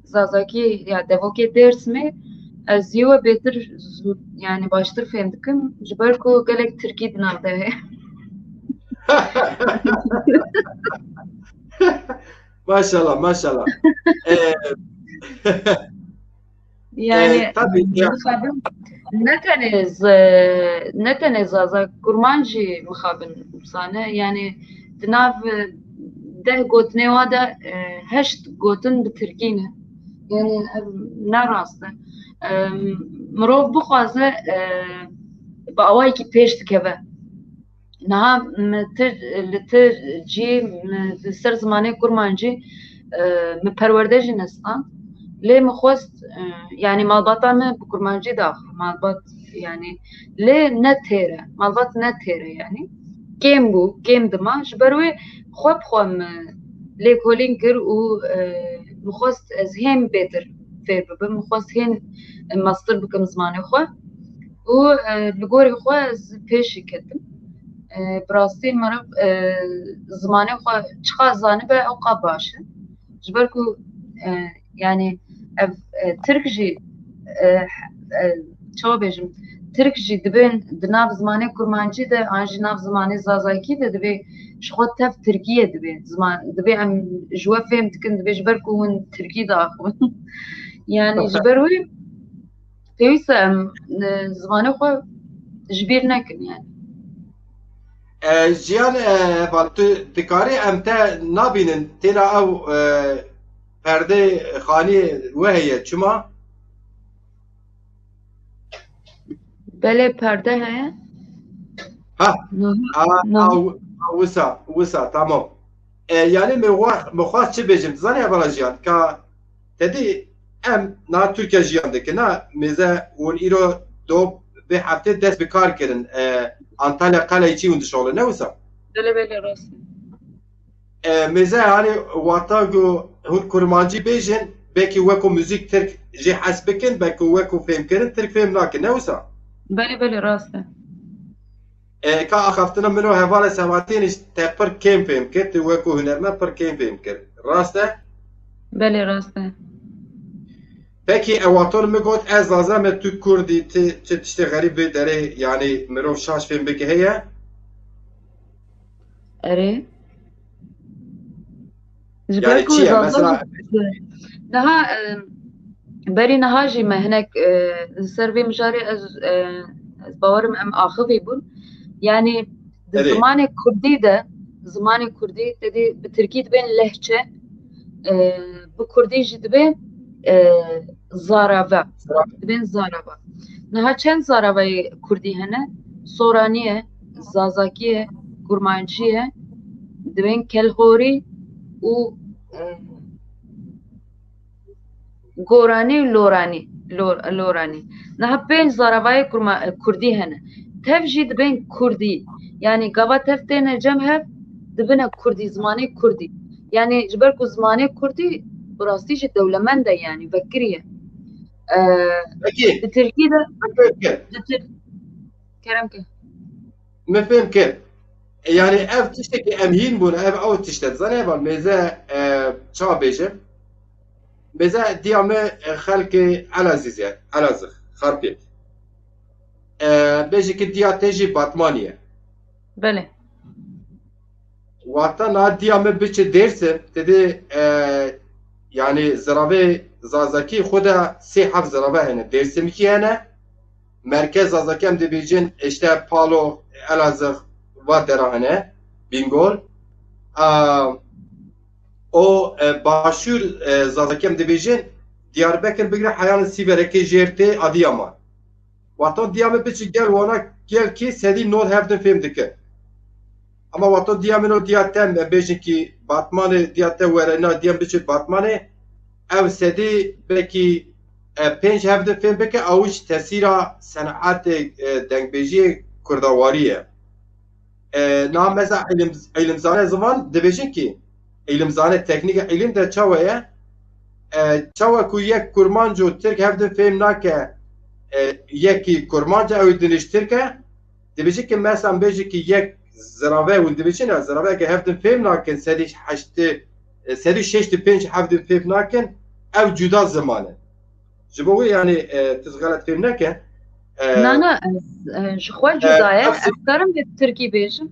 Zazakî ya devokê Dêrsimê, ez yê we bêtir zû, yani baştir fêm dikim, ji ber ku gelek tirkî di nav de heye. Maşallah, maşallah. E, Yani, e, tabii ya. Mixabin, ne tenê z-, ne tenê Zaza, Kurmanc jî mixabin wisa ne. Yani, di nav, e, deh gotinê wa de, e, heşt gotin bi tirkî ne. Yani, ev ne rast e. E, mirov bixwaze, e, bi awayekî pêş dikeve. Niha min tir, li tir cî, min li ser zimanê kurmancî, e, min perwerde jî nestand. Lê min xwest, e, yanî malbata min bi kurmancî daxivin. Malbat, yanî, lê ne têr e. Malbat ne têr e, yanî. Kêm bû, kêm dima. Ji ber wê xwe bi xwe min lêkolîn kir û, e, min xwest ez hêm bêtir fêr bibim. Min xwest hên master bikim zimanê xwe. Û, e, li gorî xwe ez pêşî ketim. E, bi rastî meriv, e, zimanê xwe çiqas zanibe ew qa baş e. Ji ber ku, e, yanî ev, e, Tirk jî, e, e, çawa bêjim, Tirk jî dibên di nav zimanê kurmancî de an jî nav zimanê zazakî de dibê ji xwe tev Tirkiyê dibê. Ziman, dibê em ji we fêm dikin, dibê ji ber ku hûn Tirkî diaxivin. Yanî ji ber wê pêwîst e em, e, zimanê xwe ji bîr nekin yani. E, Jiyan, e, Heval, tu dikarî em te nabînin, têna ew, e, perdê xaniyê we heye, çima? Belê perde heye. Ha, Niha, ha, niha. Ha, w-, ha, wisa, wisa, tamam. E, yani, min wa-, min xwest çi bêjim, dizanî Hevala Jiyan, ka te dî em na Tirkiye jiyan dikin, na mêze hûn îro do vê heftê dest bi kar kirin, e, Antalya Qeleyçî hûn dişoxlin, ne wisa? Belê, belê, rast e. E, mêze, hani, wata ku hûn kurmancî bêjin, belkî weko muzîk tirk jê hes bikin, belkî weko fêmkirin tirk fêm nakin, ne wisa? Belê, belê, rast e. E, ka axaftina min û hevala Sebatînê jî te pir kêm fêm kir, tu weko hunermend pir kêm fêm kir. Rast e? Belê, rast e. Pekî, ew watan min got, ez zaza me tu kurdî, ti çi tiştê xerîb vê derê, yanî mirov şaş fêm bike heye? Erê. Ji ber Yani ku çi ye? Zaza Mesela jî, niha, e, berî niha jî me hinek, e, li ser vê mijarê ez, e, ez bawerim em axivî bûn. Yani di Erê. zimanê kurdî de, zimanê kurdî te dî bi tirkî dibên lehçe, e, bi kurdî jî dibê, e, zarave. Zarave. Dibên zarave. Niha çend zaravayê kurdî hene? Soranî ye, zazakî ye, kurmancî ye, dibên kelxorî û, e, goranî û loranî, lor-, loranî. Niha pênc zaravayê kurma-, kurdî hene. Tev jî dibên kurdî. Yani gava tev têne cem hev, dibine kurdî, zimanê kurdî. Yani ji ber ku zimanê kurdî bi rastî jî dewlemend e, yani vekirî ye. Ee, Peki. Di Tirkî de, Peki. di Tir-, Kerem ke. Min fêm kir. E, yani ev tiştekî em hîn bûn, ev ew tişt e. Zanê ev mêze, e, çawa bêje? Mêze diya me, e, xelkê Elazîz ye, Elazix, Xarpêt. E, bêje ki diya te jî Batmanî ye. Belê. Wata na diya me biçe Dêrsim, te dê, e, yani ziravê zazakî xwe de sê heft zirave hene. Dêrsimkî hene, merkez zazakî em dibêjin, işte Palo, Elazığ, va dera hene, Bingol. A, o, e, başûr, e, zazakî em dibêjin, Diyarbekir bigire heyanên Sîverekê jêr tê Adiyaman. Wata diya min biçî gel wana gel kî sedî nod hevdin fêm dikin. Ama wata diya min o diya te me bêjin kî Batmanê diya te were na diya min biçî Batmanê ew sedî belkî, e, pênc hevdin fêm bike ew jî tesîra senetê, e, dengbêjiyê kurdawarî ye. E, na meza îlim, îlimzane ziman dibêjin kî îlimzane teknîke îlim de çawa ye? E, çawa ku yek kurmanc û tirk hevdin fêm nake, e, yekî kurmanc e ew diniştirke, dibêje ki mesela bêje ki yek zirave hûn dibêjin ya, ziraveke hevdin fêm nakin, sedî heştê, e, sedî şeştê pênc hevdin fêm nakin, ev cuda ziman e. Ji bo wê, yanî, e, tu xelet fêm neke. E, Na, na, ez, e, ji xwe e, cuda ye. ev zi- Ez karim bi tirkî bêjim.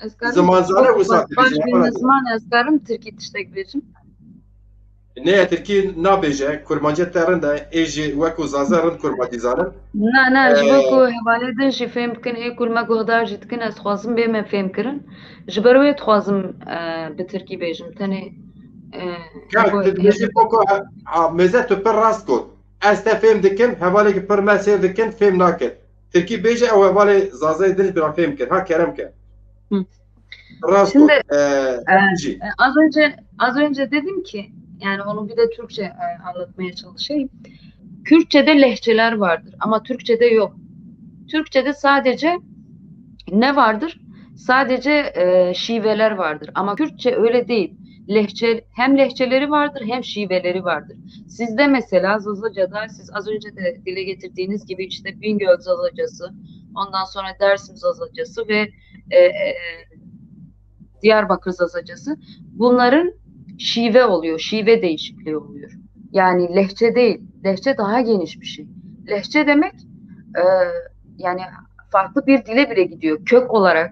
Ez karim Zimanzane wisa dibêje, baş bîne ziman, ez karim tirkî tiştek bêjim. Ne, tirkî nabêje, kurmancê te rind e, ê jî wekû zaza rind kurmancî zanin. Na, na, ji bo E, ku hevalê din jî fêm bikin, ê ku li me guhdar jî dikin, ez dixwazim bê me fêm kirin. Ji ber wê dixwazim, e, bi tirkî bêjim. Tenê, e, Ka, ji bo tu dibêjî hêvî- poko, a, mêze tu pir rast got. Ez te fêm dikim, hevalê ki pir me sêr dikin, fêm nakin. Tirkî bêje, ew hevalê Zazayê din ji bira fêm kir. Ha, kerem ke. Hı. Rast Şimdi, got. E, e, jî. e, az önce az önce dedim ki, yani onu bir de Türkçe e, anlatmaya çalışayım. Kürtçe'de lehçeler vardır ama Türkçe'de yok. Türkçe'de sadece ne vardır? Sadece e, şiveler vardır. Ama Kürtçe öyle değil. Lehçe, hem lehçeleri vardır hem şiveleri vardır. Sizde mesela Zazaca'da siz az önce de dile getirdiğiniz gibi işte Bingöl Zazacası, ondan sonra Dersim Zazacası ve e, e, Diyarbakır Zazacası. Bunların şive oluyor, şive değişikliği oluyor. Yani lehçe değil, lehçe daha geniş bir şey. Lehçe demek e, yani farklı bir dile bile gidiyor. Kök olarak,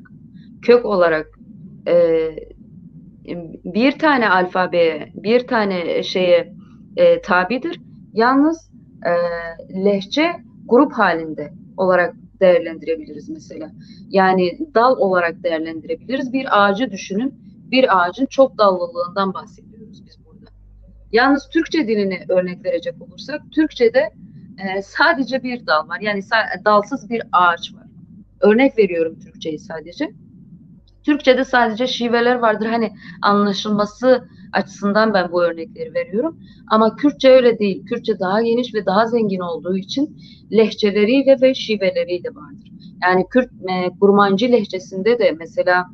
kök olarak e, bir tane alfabeye, bir tane şeye e, tabidir. Yalnız e, lehçe grup halinde olarak değerlendirebiliriz mesela. Yani dal olarak değerlendirebiliriz. Bir ağacı düşünün. Bir ağacın çok dallılığından bahsediyoruz biz burada. Yalnız Türkçe dilini örnek verecek olursak, Türkçe'de e, sadece bir dal var. Yani sa- dalsız bir ağaç var. Örnek veriyorum Türkçe'yi sadece. Türkçe'de sadece şiveler vardır. Hani anlaşılması açısından ben bu örnekleri veriyorum. Ama Kürtçe öyle değil. Kürtçe daha geniş ve daha zengin olduğu için lehçeleriyle ve şiveleriyle vardır. Yani Kürt e, Kurmancı lehçesinde de mesela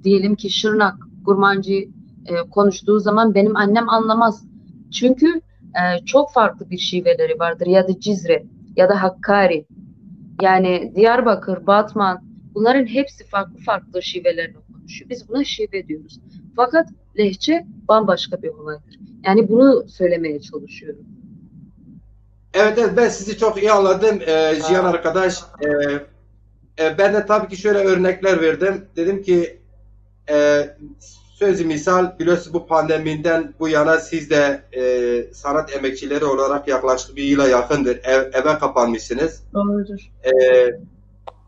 diyelim ki Şırnak Kurmancı e, konuştuğu zaman benim annem anlamaz. Çünkü e, çok farklı bir şiveleri vardır. Ya da Cizre ya da Hakkari. Yani Diyarbakır, Batman, bunların hepsi farklı farklı şivelerle konuşuyor. Biz buna şive diyoruz. Fakat lehçe bambaşka bir olaydır. Yani bunu söylemeye çalışıyorum. Evet, evet, ben sizi çok iyi anladım e, Jiyan arkadaş. E, e, ben de tabii ki şöyle örnekler verdim. Dedim ki e, sözü misal, biliyorsunuz bu pandemiden bu yana siz de e, sanat emekçileri olarak yaklaşık bir yıla yakındır ev, eve kapanmışsınız. Doğrudur. E,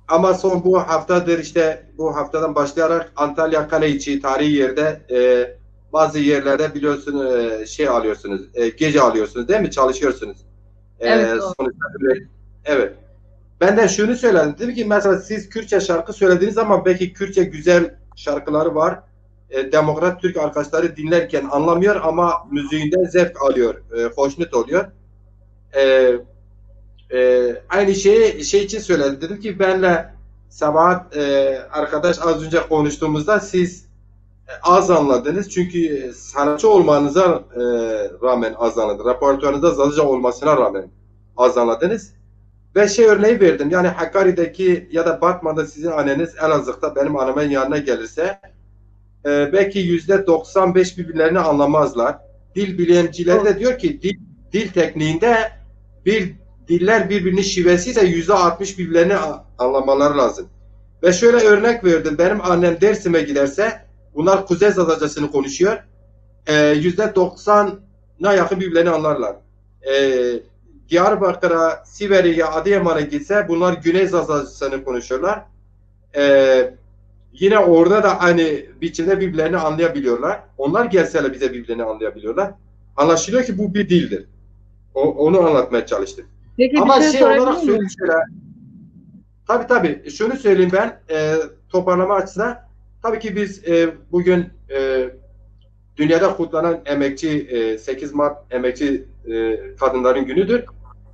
ama son bu haftadır, işte bu haftadan başlayarak Antalya Kale içi tarihi yerde e, bazı yerlerde biliyorsun e, şey alıyorsunuz, e, gece alıyorsunuz değil mi? Çalışıyorsunuz. E, Evet, doğru. Sonuçta öyle. Evet. Ben de şunu söyledim. Dedim ki mesela siz Kürtçe şarkı söylediğiniz zaman belki Kürtçe güzel şarkıları var. E, Demokrat Türk arkadaşları dinlerken anlamıyor ama müziğinden zevk alıyor, e, hoşnut oluyor. E, e, aynı şeyi şey için söyledim. Dedim ki benle Sabahat e, arkadaş az önce konuştuğumuzda siz e, az anladınız. Çünkü sanatçı olmanıza e, rağmen az anladınız. Repertuarınızda Zazaca olmasına rağmen az anladınız. Ve şey örneği verdim. Yani Hakkari'deki ya da Batman'da sizin anneniz Elazığ'da benim annemin yanına gelirse e, belki yüzde doksan beş birbirlerini anlamazlar. Dil bilimcileri de diyor ki dil, dil tekniğinde bir diller birbirinin şivesi ise yüzde altmış birbirlerini a- anlamaları lazım. Ve şöyle örnek verdim. Benim annem Dersim'e giderse bunlar Kuzey Zazacasını konuşuyor. E, yüzde doksana yakın birbirlerini anlarlar. E, Diyarbakır'a, Siveri'ye, Adıyaman'a gitse bunlar Güney Zazacasını konuşuyorlar. E, yine orada da aynı biçimde birbirlerini anlayabiliyorlar. Onlar gelseler bize birbirlerini anlayabiliyorlar. Anlaşılıyor ki bu bir dildir. O, onu anlatmaya çalıştım. Peki Ama bir şey şey sorabilir olarak miyim? Söyle, şöyle, tabii tabii şunu söyleyeyim ben e, toparlama açısından. Tabii ki biz e, bugün e, dünyada kutlanan emekçi e, sekiz Mart emekçi e, kadınların günüdür.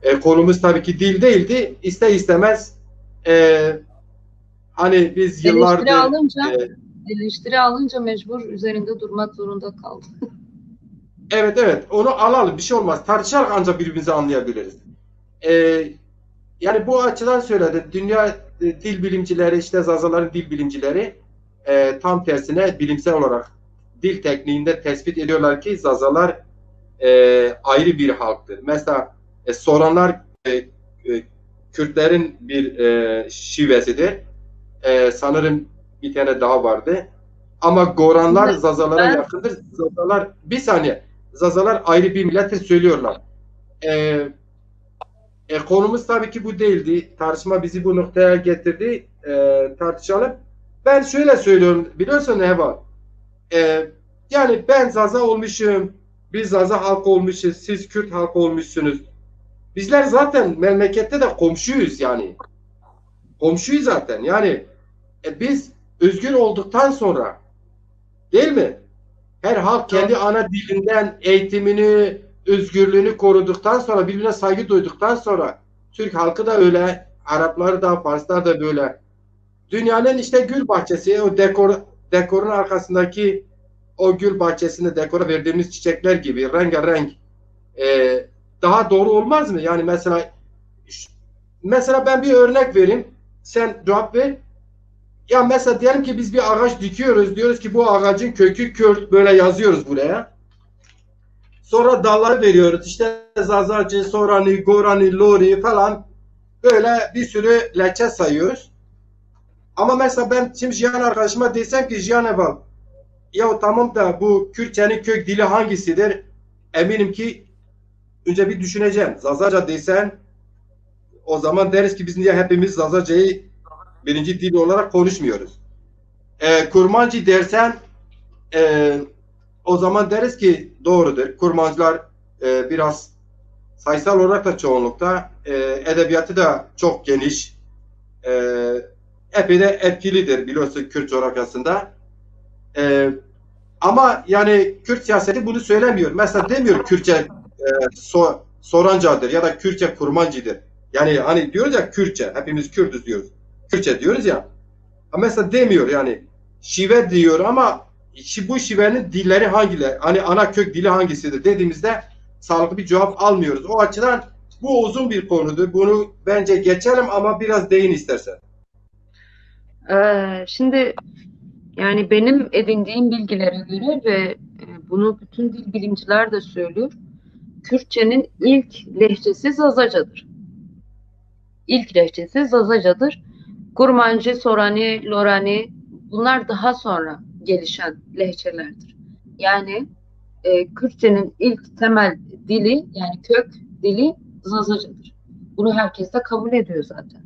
E, konumuz tabii ki dil değildi. İster istemez e, hani biz yıllardır Eleştiri alınca, e, eleştiri alınca mecbur üzerinde durmak zorunda kaldım. Evet, evet, onu alalım, bir şey olmaz. Tartışarak ancak birbirimizi anlayabiliriz. Ee, yani bu açıdan söyledim. Dünya e, dil bilimcileri, işte Zazaların dil bilimcileri e, tam tersine bilimsel olarak dil tekniğinde tespit ediyorlar ki Zazalar e, ayrı bir halktır. Mesela e, Soranlar e, e, Kürtlerin bir e, şivesidir. E, sanırım bir tane daha vardı. Ama Goranlar Zazalara yakındır. Zazalar, bir saniye. Zazalar ayrı bir millettir söylüyorlar. E, e, konumuz tabii ki bu değildi. Tartışma bizi bu noktaya getirdi. E, tartışalım. Ben şöyle söylüyorum. Biliyorsun Heval. E, yani ben Zaza olmuşum. Biz Zaza halkı olmuşuz. Siz Kürt halkı olmuşsunuz. Bizler zaten memlekette de komşuyuz yani. Komşuyuz zaten. Yani e, biz özgür olduktan sonra, değil mi? Her halk kendi ana dilinden eğitimini, özgürlüğünü koruduktan sonra, birbirine saygı duyduktan sonra, Türk halkı da öyle, Arapları da, Farslar da böyle. Dünyanın işte gül bahçesi, o dekor, dekorun arkasındaki o gül bahçesinde dekora verdiğimiz çiçekler gibi rengarenk, e, daha doğru olmaz mı? Yani mesela, mesela ben bir örnek vereyim, sen cevap ver. Ya mesela diyelim ki biz bir ağaç dikiyoruz, diyoruz ki bu ağacın kökü Kürt, böyle yazıyoruz buraya. Sonra dalları veriyoruz. İşte Zazacı, Sorani, Gorani, Lori falan, böyle bir sürü lehçe sayıyoruz. Ama mesela ben şimdi Jiyan arkadaşıma desem ki Jiyan Eval, ya tamam da bu Kürtçenin kök dili hangisidir? Eminim ki önce bir düşüneceğim. Zazaca desen, o zaman deriz ki biz niye hepimiz Zazacayı birinci dil olarak konuşmuyoruz? E, Kurmancı dersen, e, o zaman deriz ki doğrudur. Kurmancılar e, biraz sayısal olarak da çoğunlukta, e, edebiyatı da çok geniş, e, epey de etkilidir biliyorsun Kürt coğrafyasında. E, ama yani Kürt siyaseti bunu söylemiyor. Mesela demiyor Kürtçe e, so, Sorancadır ya da Kürtçe Kurmancıdır. Yani hani diyoruz ya Kürtçe, hepimiz Kürdüz diyoruz. Kürtçe diyoruz ya. Ha, mesela demiyor yani şive diyor ama şi, bu şivenin dilleri hangileri? Hani ana kök dili hangisidir dediğimizde sağlıklı bir cevap almıyoruz. O açıdan bu uzun bir konudur. Bunu bence geçelim ama biraz değin istersen. Ee, şimdi yani benim edindiğim bilgilere göre ve e, bunu bütün dil bilimciler de söylüyor. Kürtçenin ilk lehçesi Zazacadır. İlk lehçesi Zazacadır. Kurmancı, Sorani, Lorani bunlar daha sonra gelişen lehçelerdir. Yani e, Kürtçenin ilk temel dili yani kök dili Zazacadır. Bunu herkes de kabul ediyor zaten.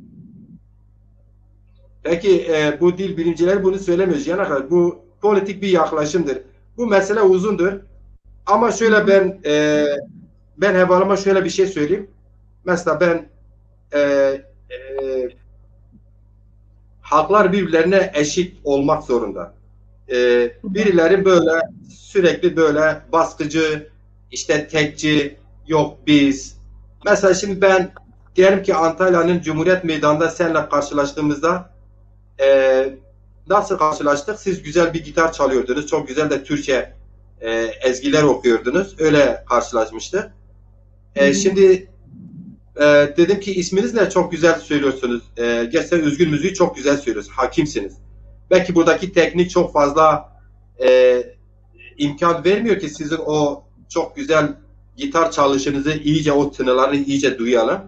Peki e, bu dil bilimcileri bunu söylemiyor Jiyan Akar. Bu politik bir yaklaşımdır. Bu mesele uzundur. Ama şöyle ben e, ben hevalıma şöyle bir şey söyleyeyim. Mesela ben e, e, halklar birbirlerine eşit olmak zorunda. E, birileri böyle sürekli böyle baskıcı, işte tekçi, yok biz. Mesela şimdi ben diyelim ki Antalya'nın Cumhuriyet Meydanı'nda seninle karşılaştığımızda e, nasıl karşılaştık? Siz güzel bir gitar çalıyordunuz. Çok güzel de Türkçe e, ezgiler okuyordunuz. Öyle karşılaşmıştık. E, şimdi e, dedim ki isminiz ne? Çok güzel söylüyorsunuz. E, gerçekten özgün müziği çok güzel söylüyorsunuz. Hakimsiniz. Belki buradaki teknik çok fazla e, imkan vermiyor ki sizin o çok güzel gitar çalışınızı iyice, o tınılarını iyice duyalım.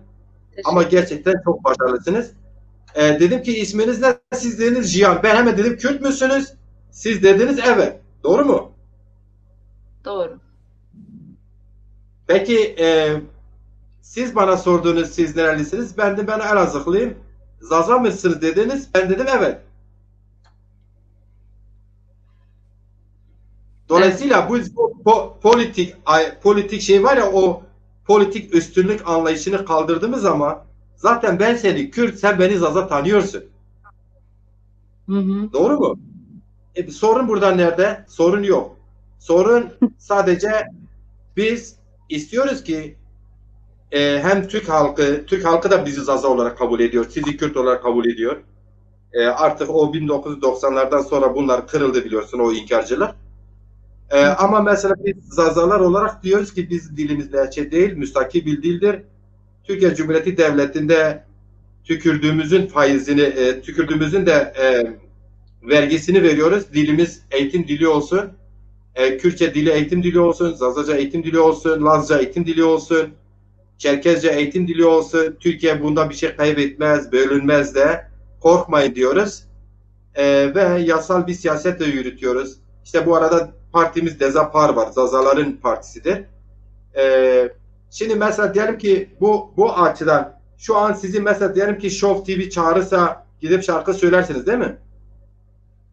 Ama gerçekten çok başarılısınız. E, dedim ki isminiz ne? Siz dediniz Jiyan. Ben hemen dedim Kürt müsünüz? Siz dediniz evet. Doğru mu? Doğru. Peki e, siz bana sordunuz siz nerelisiniz? Ben de ben Elazığlıyım. Zaza mısınız dediniz. Ben dedim evet. Dolayısıyla bu, bu po- politik ay- politik şey var ya o politik üstünlük anlayışını kaldırdığımız zaman zaten ben seni Kürt, sen beni Zaza tanıyorsun. Hı hı. Doğru mu? E, sorun burada nerede? Sorun yok. Sorun sadece biz istiyoruz ki e, hem Türk halkı, Türk halkı da bizi Zaza olarak kabul ediyor, sizi Kürt olarak kabul ediyor. E, artık o bin dokuz yüz doksanlardan sonra bunlar kırıldı biliyorsun o inkarcılık. E, ama mesela biz Zazalar olarak diyoruz ki biz dilimiz lehçe değil, müstakil bir dildir. Türkiye Cumhuriyeti Devleti'nde tükürdüğümüzün faizini, e, tükürdüğümüzün de e, vergisini veriyoruz. Dilimiz eğitim dili olsun, e, Kürtçe dili eğitim dili olsun, Zazaca eğitim dili olsun, Lazca eğitim dili olsun, Çerkezce eğitim dili olsun. Türkiye bunda bir şey kaybetmez, bölünmez de. Korkmayın diyoruz. E, ve yasal bir siyaset de yürütüyoruz. İşte bu arada partimiz Deza Par var, Zazaların partisidir. E, şimdi mesela diyelim ki bu bu açıdan şu an sizi mesela diyelim ki Show T V çağırırsa gidip şarkı söylersiniz değil mi?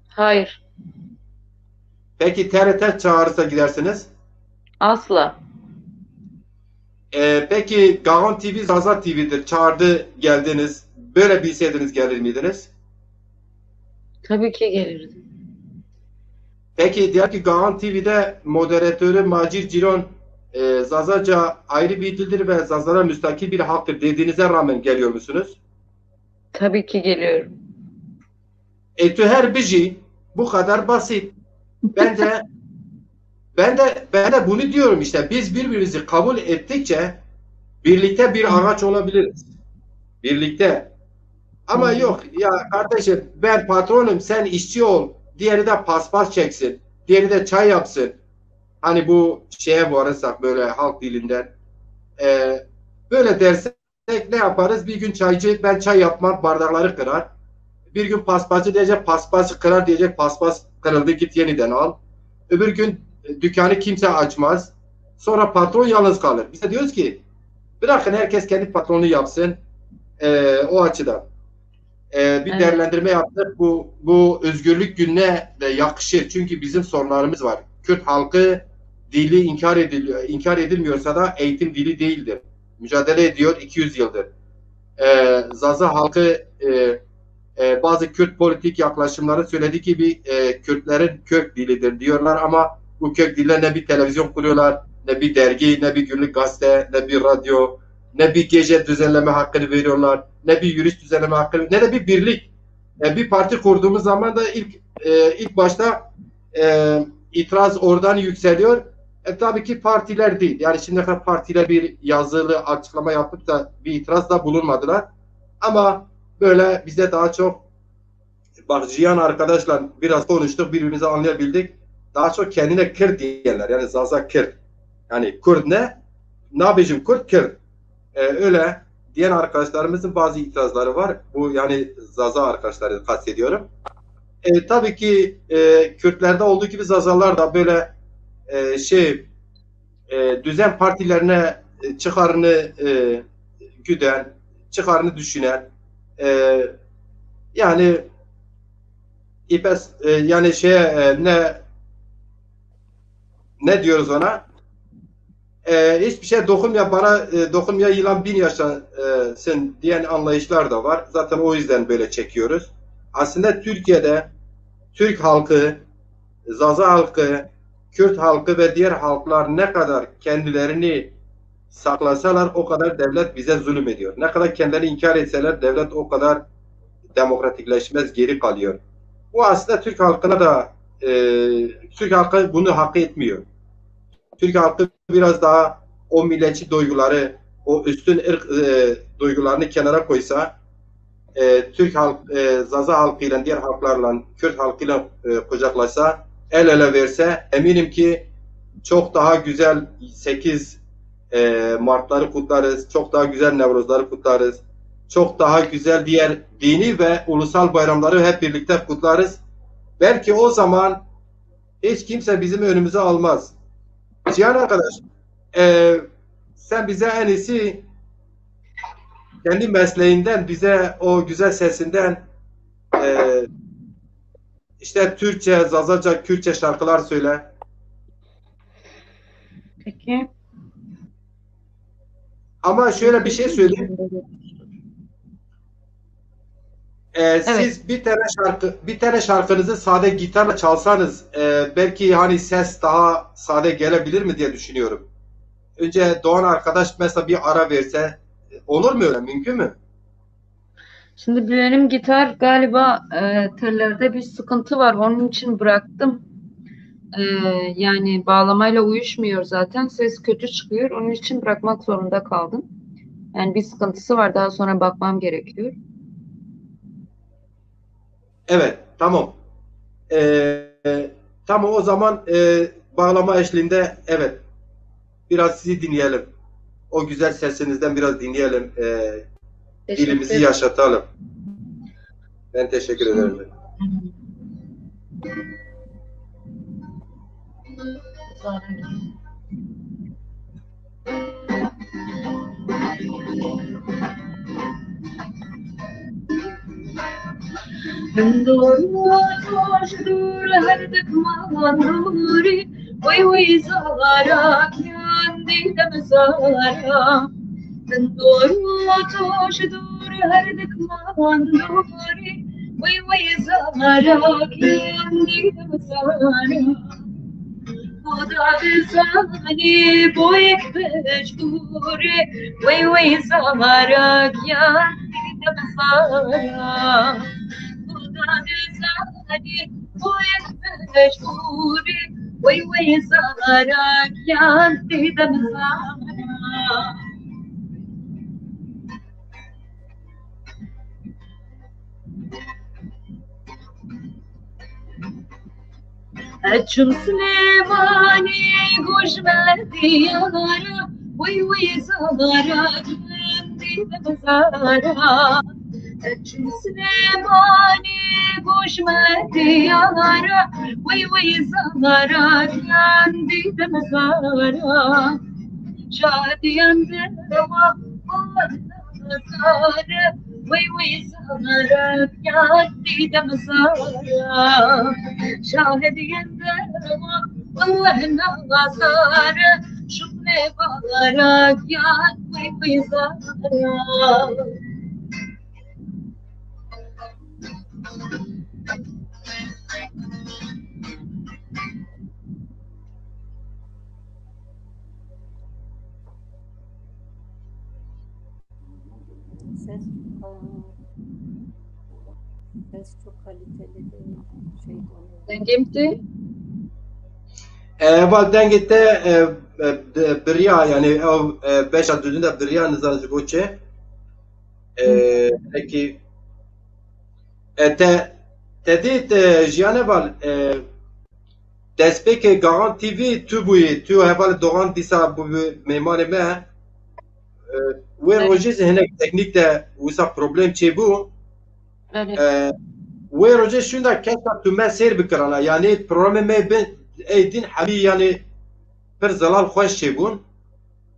Hayır. Peki T R T çağırırsa gidersiniz? Asla. E, peki Gaon T V Zaza T V'dir. Çağırdı geldiniz. Böyle bilseydiniz gelir miydiniz? Tabii ki gelirdim. Peki diyelim ki Gahan T V'de moderatörü Macir Ciron e, Zazaca ayrı bir dildir ve Zazalar müstakil bir halktır dediğinize rağmen geliyor musunuz? Tabii ki geliyorum. E tu her bijî, bu kadar basit. Ben de ben de ben de bunu diyorum işte, biz birbirimizi kabul ettikçe birlikte bir ağaç olabiliriz. Birlikte. Ama yok ya kardeşim, ben patronum, sen işçi ol. Diğeri de paspas çeksin. Diğeri de çay yapsın. Hani bu şeye varırsak böyle halk dilinden. E, böyle derse ne yaparız? Bir gün çaycı, ben çay yapmam, bardakları kırar. Bir gün paspasçı diyecek, paspasçı kırar diyecek, paspas kırıldı, git yeniden al. Öbür gün e, dükkanı kimse açmaz. Sonra patron yalnız kalır. Biz de diyoruz ki bırakın herkes kendi patronunu yapsın. Ee, o açıdan. Ee, bir evet. değerlendirme yaptık. Bu, bu özgürlük gününe de yakışır. Çünkü bizim sorunlarımız var. Kürt halkı dili inkar ediliyor. İnkar edilmiyorsa da eğitim dili değildir. Mücadele ediyor iki yüz yıldır. Ee, Zaza halkı e, e, bazı Kürt politik yaklaşımları söylediği gibi e, Kürtlerin kök dilidir diyorlar ama bu kök diller ne bir televizyon kuruyorlar, ne bir dergi, ne bir günlük gazete, ne bir radyo, ne bir gece düzenleme hakkını veriyorlar, ne bir yürüyüş düzenleme hakkını, ne de bir birlik. E, bir parti kurduğumuz zaman da ilk e, ilk başta e, itiraz oradan yükseliyor. E, tabii ki partiler değil. Yani şimdiye kadar partiler bir yazılı açıklama yapıp da bir itiraz da bulunmadılar. Ama böyle bize daha çok, bak, Cihan arkadaşla biraz konuştuk, birbirimizi anlayabildik. Daha çok kendine Kürt diyenler, yani Zaza Kürt. Yani Kürt ne? Nabêjim Kürt, Kürt. E, öyle diyen arkadaşlarımızın bazı itirazları var. Bu yani Zaza arkadaşları kastediyorum. E, tabii ki e, Kürtlerde olduğu gibi Zazalar da böyle e, şey e, düzen partilerine e, çıkarını e, güden, çıkarını düşünen e, yani İpes e, yani şeye e, ne ne diyoruz ona? E, hiçbir şey dokunmuyor bana, e, dokunmuyor, yılan bin yaşasın diyen anlayışlar da var. Zaten o yüzden böyle çekiyoruz. Aslında Türkiye'de Türk halkı, Zaza halkı, Kürt halkı ve diğer halklar ne kadar kendilerini saklasalar o kadar devlet bize zulüm ediyor. Ne kadar kendilerini inkar etseler devlet o kadar demokratikleşmez, geri kalıyor. Bu aslında Türk halkına da e, Türk halkı bunu hak etmiyor. Türk halkı biraz daha o milliyetçi duyguları, o üstün ırk e, duygularını kenara koysa, e, Türk halk, e, Zaza halkıyla, diğer halklarla, Kürt halkıyla e, kucaklaşsa, el ele verse, eminim ki çok daha güzel sekiz e, Martları kutlarız, çok daha güzel Nevruzları kutlarız, çok daha güzel diğer dini ve ulusal bayramları hep birlikte kutlarız. Belki o zaman hiç kimse bizim önümüzü almaz. Cihan arkadaş, e, sen bize en iyisi kendi mesleğinden, bize o güzel sesinden e, işte Türkçe, Zazaca, Kürtçe şarkılar söyle. Peki. Ama şöyle bir şey söyleyeyim. Ee, evet. Siz bir tane şarkı, bir tane şarkınızı sade gitarla çalsanız, e, belki hani ses daha sade gelebilir mi diye düşünüyorum. Önce Doğan arkadaş mesela bir ara verse, olur mu öyle? Mümkün mü? Şimdi benim gitar galiba e, tellerde bir sıkıntı var. Onun için bıraktım. E, yani bağlamayla uyuşmuyor zaten. Ses kötü çıkıyor. Onun için bırakmak zorunda kaldım. Yani bir sıkıntısı var. Daha sonra bakmam gerekiyor. Evet, tamam. Ee, tamam, o zaman e, bağlama eşliğinde, evet, biraz sizi dinleyelim. O güzel sesinizden biraz dinleyelim. Ee, dilimizi yaşatalım. Ben teşekkür ederim. Min dor û toj dûr her dikman dûrî, wey wey zara kiyan dîdem zara. Min dor û toj dûr Her dikman dorê, wey wey zara, kî em dî zara. Xuda dizanî bo yek pişt gorê, wey wey zara, giyan didem zara. Xuda dizanî bo yek pişt gorê, wey wey zara, giyan didem zara. Eçim Silêmanî goş miletî yara, wey wey zara, dîdem zara. Eçim Silêmanî goş miletî yara, wey wey zara, dîdem zara. Şadiyan dewa, Wey wey zara, ya didem zara. Şahidiyên dewa, Allah nazara. Şukne bara, ya wey wey zara. Ses, ses çok kaliteli değil. Şey oluyor. Dengê min tê? E, heval dengê te, e, e, bi-, biriya, yani ew, e, beşa dudin de biriya, nizanim ji bo çi. E, Hı. Peki, e, te, te dît, e, Jiyan heval, e, destpêkê Gaxan T V tu bûyî, tu heval Doğan dîsa bû, bû mêmanê me. E, wê Evet. rojê jî hinek teknîk de wisa problem çêbû. Evet. E, wê rojê şûnda keşka tu me sêr bikirana. Yani programê me bin ey din hemî yani pir zelal xweş çêbûn.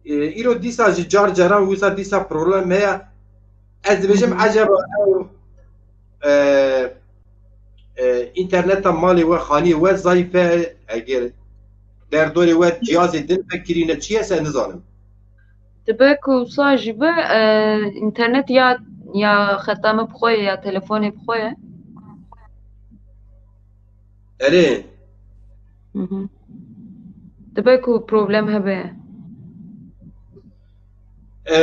E, îro dîsa jî car caran wisa dîsa problem heye. Ez dibêjim Hı hı. Eceba ew, e, e, înterneta malê we, xaniyê we zayîf e, eger derdorê we cihazê din vekirîne çi ye, ez nizanim. Dibe ku wisa jî be, e, înternet ya, ya xeta me bi xwe ye, ya telefonê bi xwe ye. Erê. Hı hı. Dibe ku problem hebe. E,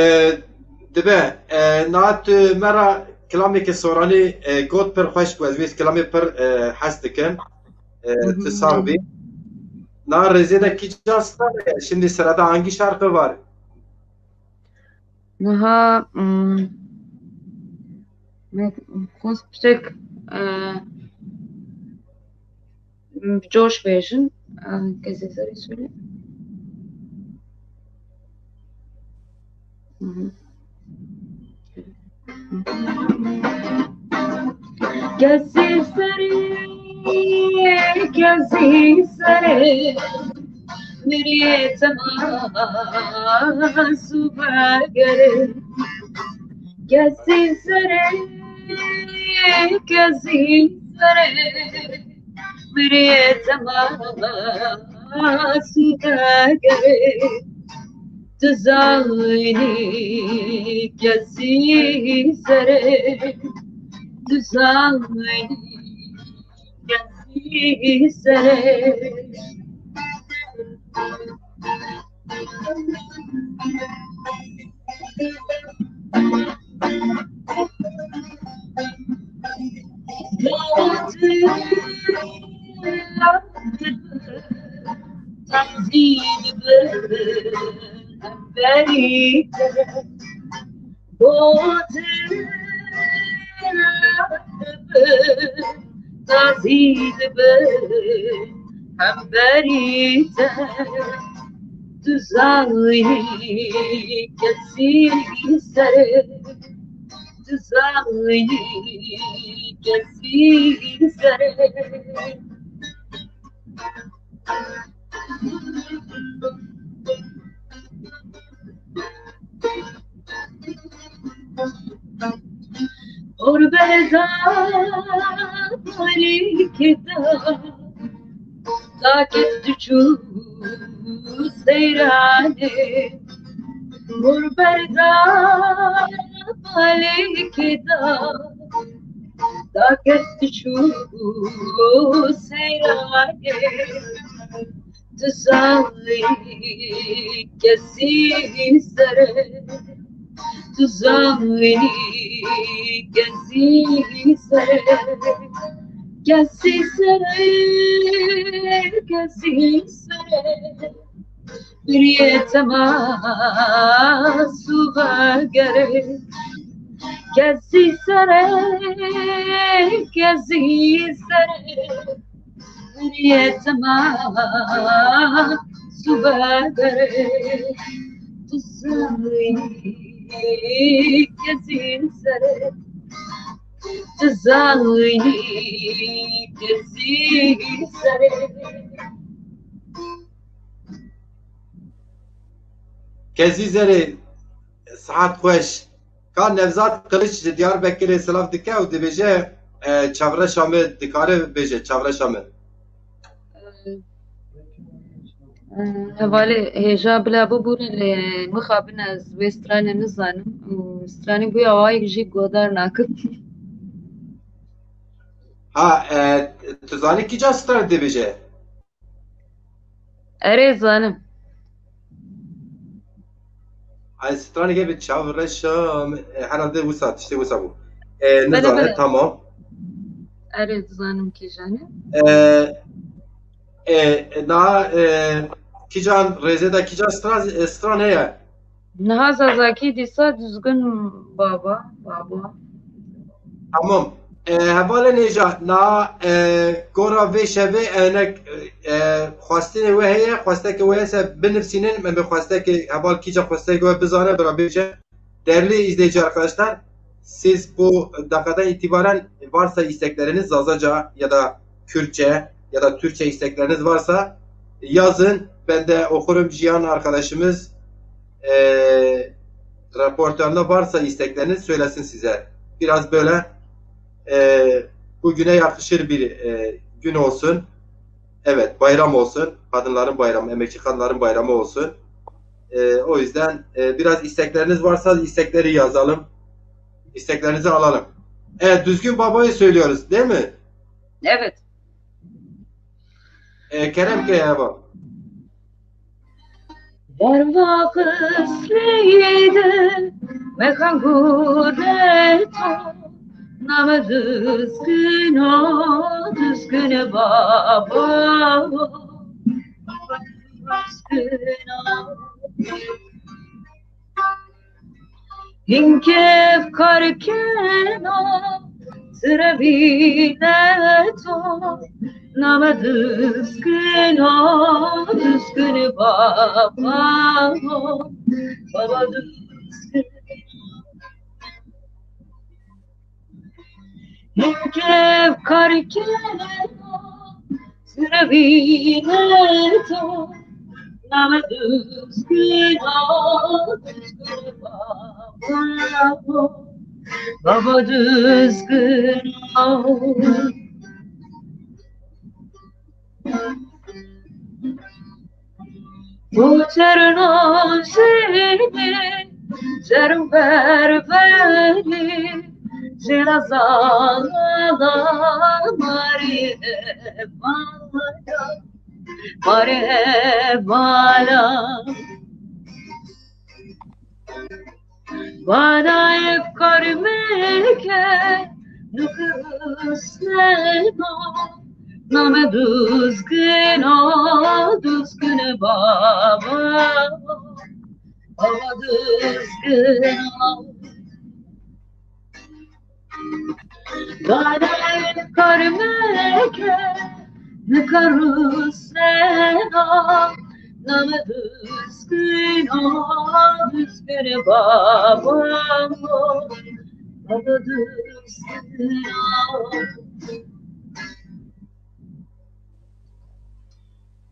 dibe, e, niha tu me re kilameke soranî, e, got pir xweş bû, ez wê kilamê pir, e, hez dikim. E, Hı hı. Tu sax bî. Niha rêzê de kîjan star e? Şimdi sırada hangi şarkı var? Niha, mm, me xwest piçek, e, mm, coş bêjin. E, kesê serê söyle. Hı hı. Kesê serê, kesê serê, miriyê tema su vegere. Kesê serê, kesê serê, miriyê tema su vegere. Tu zanî kesî serê, tu zanî kesî serê. Tazî dibe hemberî te. Gotin dibe, tazî dibe hemberî te. Tu zanî kesî serê, tu zanî kesî serê. Hor berda tarîkida, takit diçû seyranê. Hor berda alîkî da, da kes tu çû seyranê. Tu zanî kesî serê, tu zanî kesî serê, kesî serê, kesî serê. Biriyê temas û vegerê, kesî serê, kesî serê. Biriyê temas û vegerê, tu zanî kesî serê, tu zanî kesî serê. Kezî Zerê, sihet xweş. Ka Nevzat Kiliç ji Diyarbekirê silav dike û dibêje, e, çavreşa min, dikare bêje çavreşa min. Hevalê hêja bila bibûrin lê mixabin ez wê stranê nizanim û stranê bûya awayek jî godar nakim. Ha, e, tu zanî kîca stran dibêje? Erê zanim. Ay stranê bi çavreşa min, e, herhalde wisa, tiştê wisa bû. E, Bele, nizane, bele. Tamam. Erê dizanim kîjan e. E, e, na, e, kîjan rêzê de kîjan stran, e, stran heye? Niha Zazakî dîsa Düzgün Baba, Baba. Tamam. E, hevalên hêja, na, e, gora vê şevê enek, e, xwestinê we heye, xwesteke we hese binivsînin, me bi xwesteke heval kîca xwesteke we bizane, bira bêje. Değerli izleyici arkadaşlar, siz bu dakikadan itibaren varsa istekleriniz Zazaca ya da Kürtçe ya da Türkçe istekleriniz varsa yazın. Ben de okurum. Cihan arkadaşımız, e, repertuarında varsa istekleriniz söylesin size. Biraz böyle, e, bugüne yakışır bir, e, gün olsun. Evet, bayram olsun. Kadınların bayramı, emekçi kadınların bayramı olsun. E, o yüzden, e, biraz istekleriniz varsa istekleri yazalım. İsteklerinizi alalım. Evet, Düzgün Baba'yı söylüyoruz, değil mi? Evet. E, Kerem Kaya bak. Derva qisleydi mekan gureto, name Düzgün o, Düzgün Baba o, Düzgün o. Hinkevkar keno, zirevîne to, name Düzgün o, Düzgün Baba o, Baba Düzgün. Hinkevkar keno, zirevîne to, name Düzgün o, Düzgün Baba o, Baba Düzgün o. Bu çerno jênî, çerno berberî, jêra zana marî hevala, marî hevala. Bana ev kar meke, nukirusneno, name Düzgün o, Düzgün Baba, Baba Düzgün o. Bana ev kar meke, nukirusneno, name Düzgün o, Düzgün Baba o, Baba Düzgün o.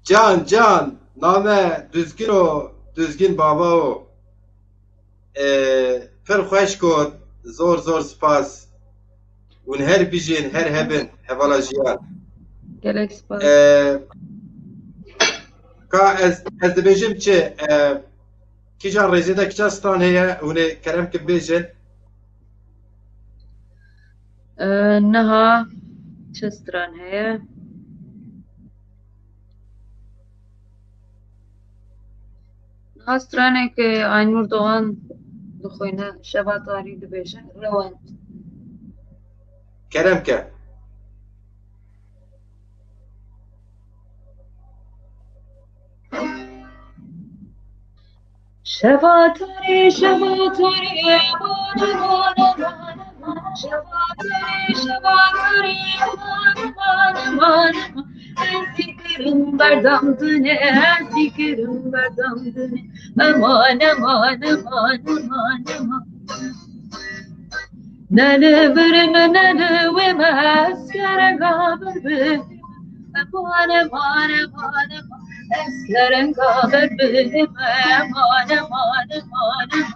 Can, can, name Düzgün o, Düzgün Baba o. E, pir xweş got, zor zor spas. Hûn her bijîn, her hebin, hevala jiyan. Gelek spas. E, ka ez, ez dibêjim çi, e, kîjan rêzê de kîjan stran heye, hûn ê kerem ki bêjin. Ee, niha çi stran heye? Niha stranê ke Aynur Doğan dixwîne, Şeva Tarî dibêje, Rewend. Kerem ke. Şeva tarî, şeva tarî, aman, aman, aman, aman. Şeva tarî, şeva tarî, aman, aman, aman, aman. Ez dikirim berdam dinê, ez dikirim berdam dinê. Aman, aman, aman, aman, aman. Nene birime, nene weme, ez kerem gaber bime. Aman, aman, aman, aman. Ez kerem gaber bime. Aman, aman, aman, aman.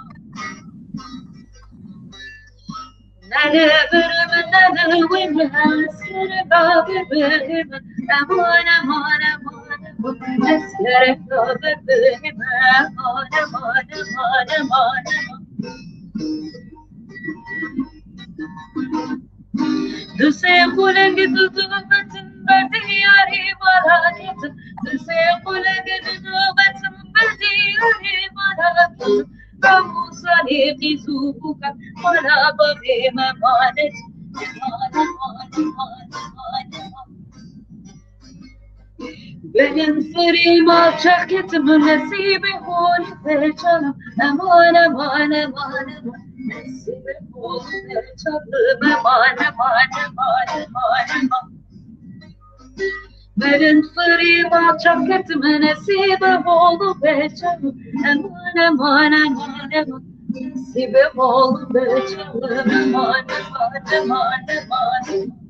Nene birime, nene weme, ez kerem gaber bime. Aman, aman, aman, aman. Ez kerem gaber bime. Aman, aman, aman, aman, aman. Du sê xulek du du betim ber diyarî mala ketim. Du sê xulek du du betim ber diyarî mala ketim. Kamusanê qîz û bûka mala bavê me manet. Mala, mala, mala, mala, mala. Belin firî ma çaketim nesîbê hol peçanım. Eman, eman, eman, eman. Nesîbê hol peçanım. Eman, eman, eman, eman, eman. Belin firî ma çaketim nesîbê hol peçanım. Eman, eman, eman, eman. Nesîbê hol peçanım. Eman, eman, eman, eman, eman.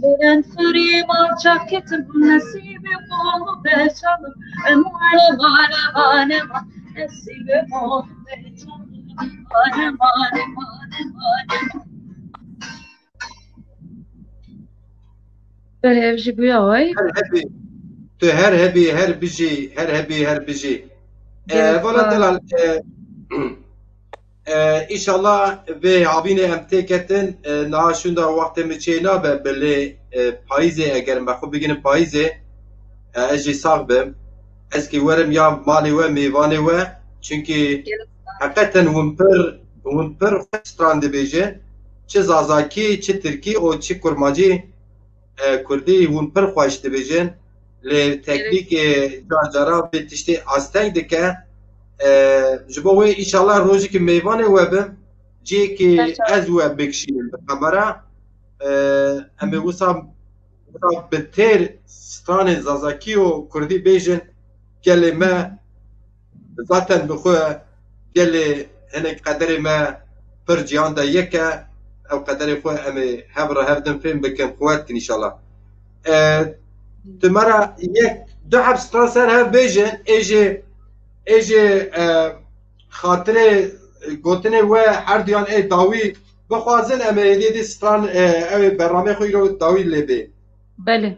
Belin firî ma çaketim nesîbê bol beşanım. Eman, eman, eman, eman. Nesîbê bol beşanım. Eman, eman, eman, eman, eman. Belê, ev jî bûya wê. Her hebî, tu her hebî, her bijî, her hebî, her bijî. Gelek Ee, Vala spas. Delal, e, E, înşallah vê havînê em têketin, e, niha şûnda wextê min çê nabe, belê, e, payîzê eger me xwe bigihînin payîzê, e, ez jî sax bim. Ez kî werim ya malê we, mêvanê we. Çunkî heqeten hûn pir, hûn pir xweş stran dibêjin. Çi zazakî, çi tirkî û çi kurmancî. E, kurdî hûn pir xweş dibêjin, lê teknîkê car cara vê tiştê asteng dike. E, ji bo wê înşallah rojekî mêvanê we bim, cihekî ez we bikişînim bi kamera. E, em ê wisa, wisa bi têr stranên zazakî û kurdî bêjin, gelê me Zaten bi xwe gelê hinek qederê me pir ciyan de yek e. Ew qederê xwe em ê hev re hev din fêm bikin, quwet kin înşallah. E, tu me re yek du heb stran ser hev bêjin, ê jê, ê jê, e, xatirê gotinê we her duyan ê dawî bixwazin, em ê êdî êdî stran, e, ew ê bernameyê xwe îro dawî lê bê. Belê.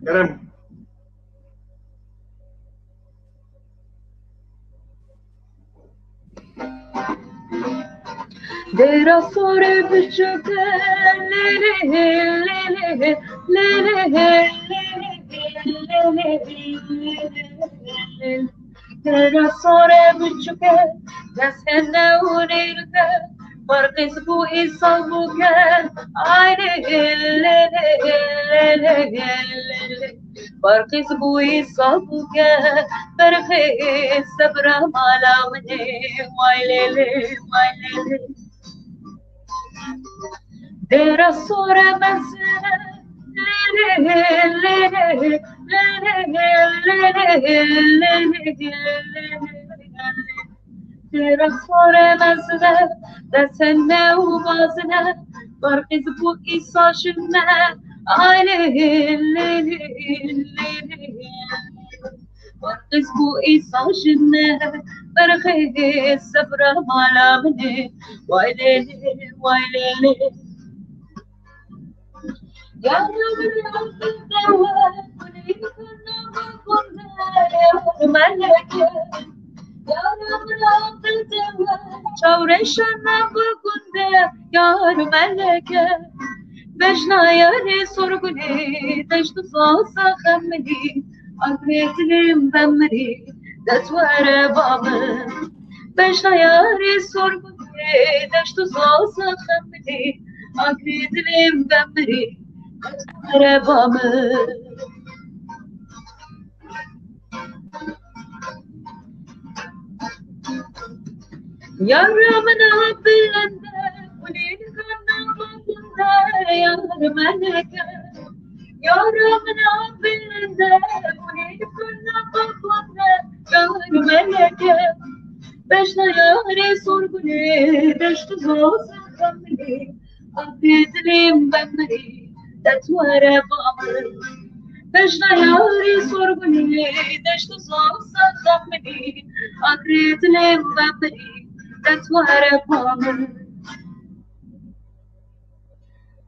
Kerem. Dêra sor e biçûk e, lê lê lê lê lê lê lê lê lê lê lê lê lê. Dêra sor e biçûk e, dest hene û nêrike, Barqîs bû îsal bûke, ay lê lê lê lê lê lê lê. Barqîs bû îsal bûke, berxê sebra mala min ê, way lê lê, way lê lê. Dêra sor e mezin e, lê lê lê lê lê lê lê lê lê lê lê. Dêra sor e mezin e, dest hene û bazin e, Barqîs bû îsal ji me, ay lê lê lê lê lê. Barqîs bû îsal ji me, berxê sebra mala min ê, way lê lê, way lê lê. Yara min, yara min, yara min, yara min, yara min, yara min, Tawreşa nava gund e yar meleke. Bejna yarê sorgunê deşt û zaza xemilî. Akrê dilêm bemirî detwere ba min. Bejna yarê sorgunê deşt û zaza xemilî. Akrê dilêm bemirî detwere ba min. Yara min a bilinde, kulîlkan nava gund e yar meleke. Yara min a bilinde, kulîlkan nava gund e yar meleke. Bejna yarê sorgunê deşt û zaza xemilî. Akrê dilêm bemirî detwere ba min. Bejna yarê sorgunê deşt û zaza xemilî. Akrê dilêm bemirî detwere ba min.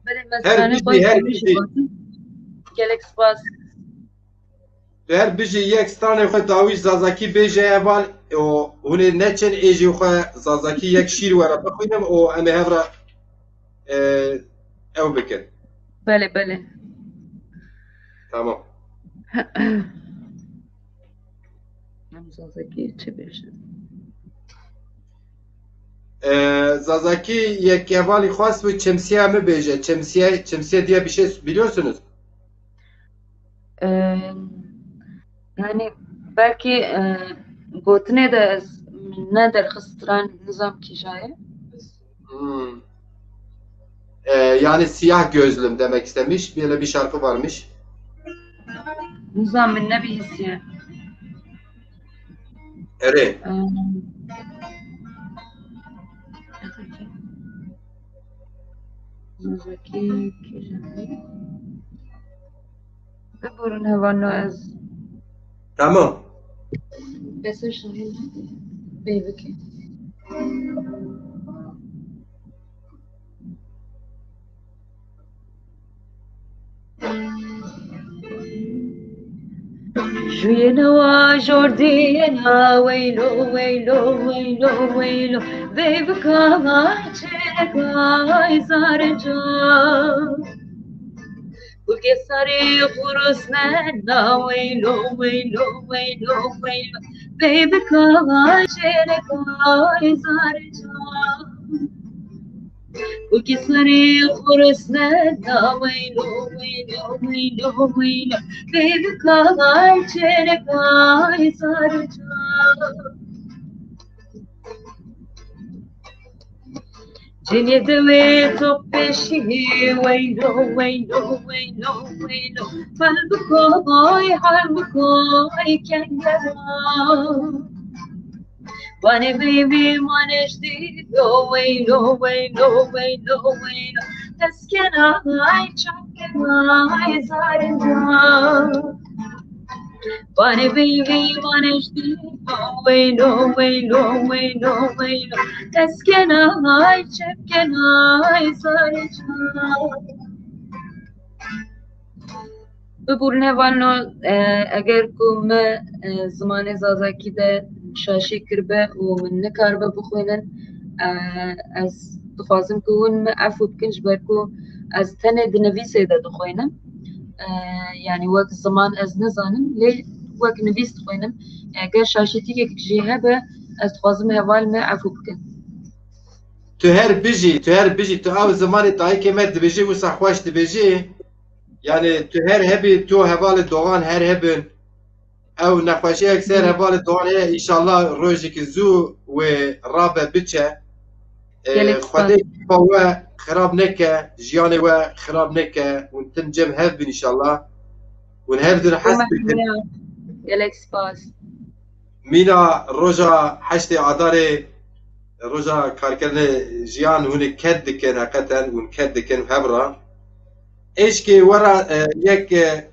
Belê, me stranê xwe jî gotin. Gelek spas. Tu her bijî, yek stranê xwe dawî zazakî bêje heval û hûn ê neçin ê jî xwe zazakî yek şîr were bixwînim û em ê hev re, e, ew bikin. Belê, belê. Tamam. Em zazakî çi bêjin? E, zazakî yek hevalî xwest bû çimsiye mi bêje. Çimsiye, çimsiye diye bir şey biliyorsunuz? Ee, yani belki, e, gotinê de ez ne derxistran nizam kîja ye. Hmm. Ee, yani siyah gözlüm demek istemiş. Böyle bir şarkı varmış. Nizam min nebihîstiye. Erê. Ee, Zazakî kîjan e? Biborîn hevalno ez. Tamam. Bes e şahîn bê bikê. Juyena wa jordiyena weylo, weylo, weylo, weylo. Veyvika vay çêreka ay zareca. Kulke sarê xurusnena weylo, weylo, weylo, weylo. Veyvika vay çêreka ay zareca. Kulke sarê xurusnena weylo, weylo, weylo, weylo. Veyvika vay çêreka ay zareca. Cinê dewê top peşî weylo, weylo, weylo, weylo. Hal bikoy, hal bikoy kengera. Vanê veyvî ma nejdî do weylo, weylo, weylo, weylo. Teskena ay çapkena ay zarinda. Vanê veyvî ma nejdî do weylo, weylo, weylo, weylo. Teskena ay çapkena ay zarinda. Biborîne hevalno, e, eger ku me, e, zimanê zazakî de şaşî kiribe û min nikaribe bixwînin, e, ez dixwazim ku hûn me efû bikin, ji ber ku ez tenê di nivîsê de dixwînim. E, yanî wek ziman ez nizanim, lê wek nivîs dixwînim. Eger şaşîtiyek jî hebe, ez dixwazim heval me efû bikin. Tu her bijî, tu her bijî, tu ew zimanê dayikê me dibêjî, wisa xweş dibêjî. Yani tu her hebî, tu hevalê Doğan her hebin. Ew nexweşiyek ser hevalê Doğan heye, înşallah rojekî zû wê rabe biçe. Ee, Gelek spas. Xwedê keyfa we xirab neke, jiyanê we xirab neke. Hûn tim cem hev bin înşallah. Hûn hev din hez bikin. Gelek spas. Mîna roja heştê Adarê, roja karkirinê jiyan hûn ê ked dikin, heqeten hûn ked dikin hev re. Êşkê we re, e, yek, e,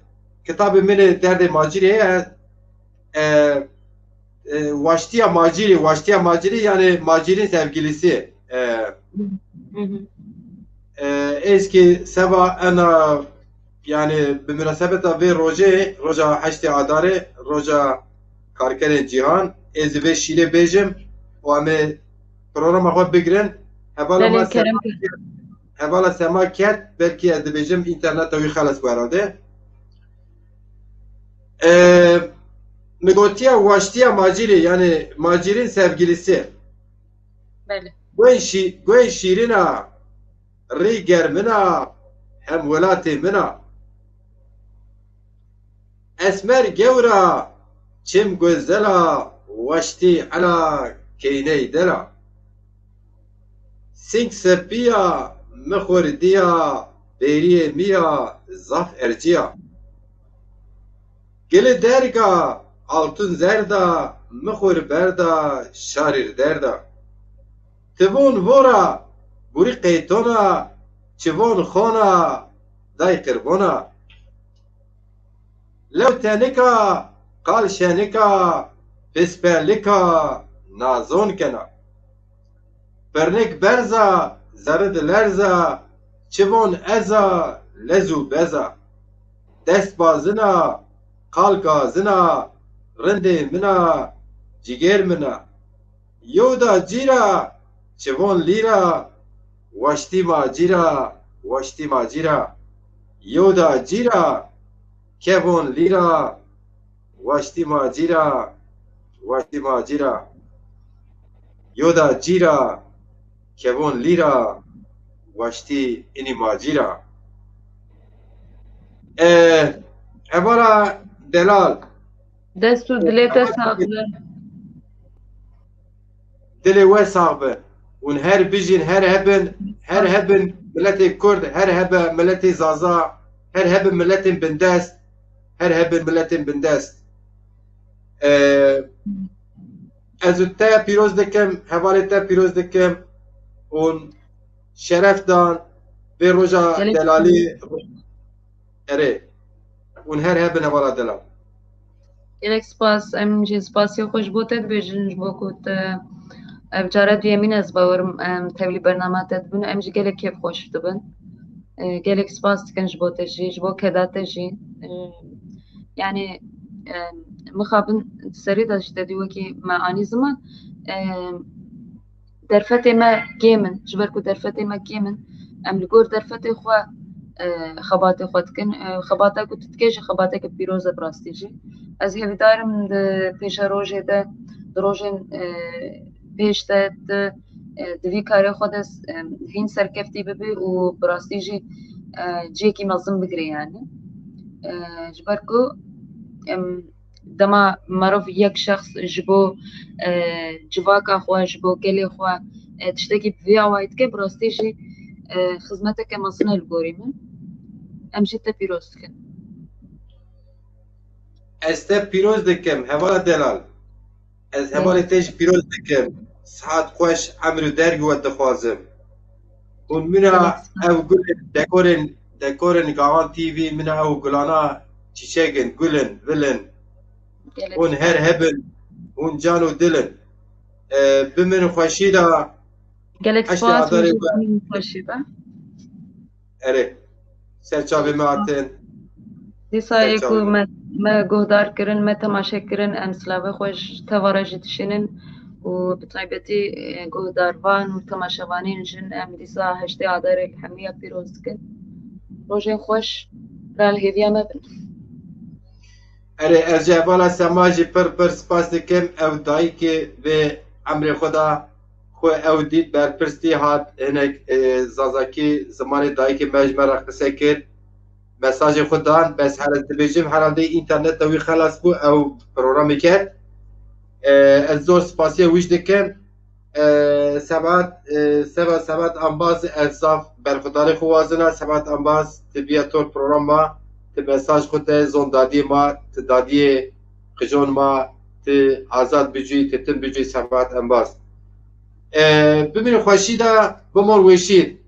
kitabê min ê derdê macîrê heye, e, e, waştiya macîrê, waştiya macîrê yani macîrê sevgilisi. E, Hı hı. E, êşkê seba ena, yani bi munasebeta vê rojê, roja heştê Adarê, roja karkerên cîhan, ez ê vê şîrê bêjim û em ê programa xwe bigirin. Hevala Belê, me kerem Sema, hevala Sema ket, belkî ez dibêjim înterneta wî xelas bû herhalde. E, min gotiya waştiya macîrê, yani macîrîn sevgilisi. Belê. Guhên şî-, guhên şîrîn a, rî germin a, hem welatê min a. Esmer gewr a, çim guzel a, waştî ela keyney del a. Sing sepî ya, mixwir dî ya, bêriyê mi ya, zaf ercî ya. Gili derg a, altun zerd a, mixwir berd a, şarîr derd a. Ti von vor a, gurî qeyton a, çi von xon a, day qirbon a. Lew tenik a, qal şenik a, pispelika nazon kena. Pirnik berz a, zerri dilerz a, çi von ez a, lez û bez a. Dest bazin a, qal gazin a, rindê min a, cigêr min a. Yew da cîra, çi von lîra, waştî macîra, waştî macîra. Yew da cîra, ke von lîra, waştî macîra, waştî macîra. Yew da cîra, ke von lîra, waştî înî macîra. E, hevala delal. Dest û dilê te sax be. Dilê we sax be. Hûn her bijîn, her hebin, her hebin miletê Kurd, her hebe miletê Zaza, her hebin miletên bindest, her hebin miletên bindest. Ee, ez û te pîroz dikim, hevalê te pîroz dikim. Hûn şeref dan vê roja Gelek delalî. Erê. Hûn her hebin hevala delal. Gelek spas. Em jî spasiya xwe ji bo te dibêjin, ji bo ku te ev cara duyemîn ez bawerim em tevlî bernama te dibin. Em jî gelek kêfxweş dibin. E, gelek spas dikin ji bo te jî, ji bo keda te jî. E, yanî, e, mixabin di serê de ji te dî wekî me anî ziman. E, derfetê me kêm in, ji ber ku derfetê me kêm in, em li gor derfetê xwe, e, xebatê xwe dikin. E, xebata ku tu dikê jî xebateke pîroz e bi rastî jî. Ez hêvîdar im di pêşerojê de, di rojên, e, pêş de tu, e, di vî karê xwe de, e, hîn serkeftî bibî û bi rastî jî, e, cihekî mezin bigirê yanî. E, ji ber ku, em, dema merov yek şexs ji bo, e, civaka xwe, ji bo gelê xwe, e, tiştekî bi vî awayî dike, bi rastî jî, e, xizmeteke mezin e li gorî min. Em jî te pîroz dikin. Ez te pîroz dikim, hevala delal. Ez hevalê te jî pîroz dikim. Sihet xweş, emr û derg we dixwazim. Hûn mina ew gulin, dekorên, dekorên Gawan T V, mina ew gulana çîçek in, gul in, vil in. Gelek Hûn her hebin, hûn can û dil in. E, bimînin xweşî de. Gelek Heştê spas, Adarê min jî we. Bimînin xweşî de. Erê, ser çavê me hatin. Dîsa Ser ê ku çavê me. me, me guhdar kirin, me temaşe kirin, em silavê xwe ji teva re jî dişînin û bi taybetî, e, guhdarvan û temaşevanên jin em dîsa heştê Adarê li hemûya pîroz dikin. Rojên xweş, li hêviya me bin. Erê, ez ji hevala Sema jî pir pir spas dikim. Ew dayikê vê emrê xwe da xwe ew dît berpirsî hat, hinek, e, zazakî zimanê dayikê me ji me re qise kir. Mesajê xwe dan, bes her ez dibêjim, herhalde înterneta wî xelas bû, ew programê ket. E, ez zor spasiya wî jî dikim. E, Sebat, e, Seba Sebat Ambaz, ez zaf berxwedarê xwe wazina. Sebat Ambaz, tu biya tor programa, tu mesaj xwe te zon dadiyê ma, tu dadiyê qijon ma, tu azad bicûyî, tu tim bicûyî Sebat Ambaz. E, bimînin xweşî de, bimor weşîn.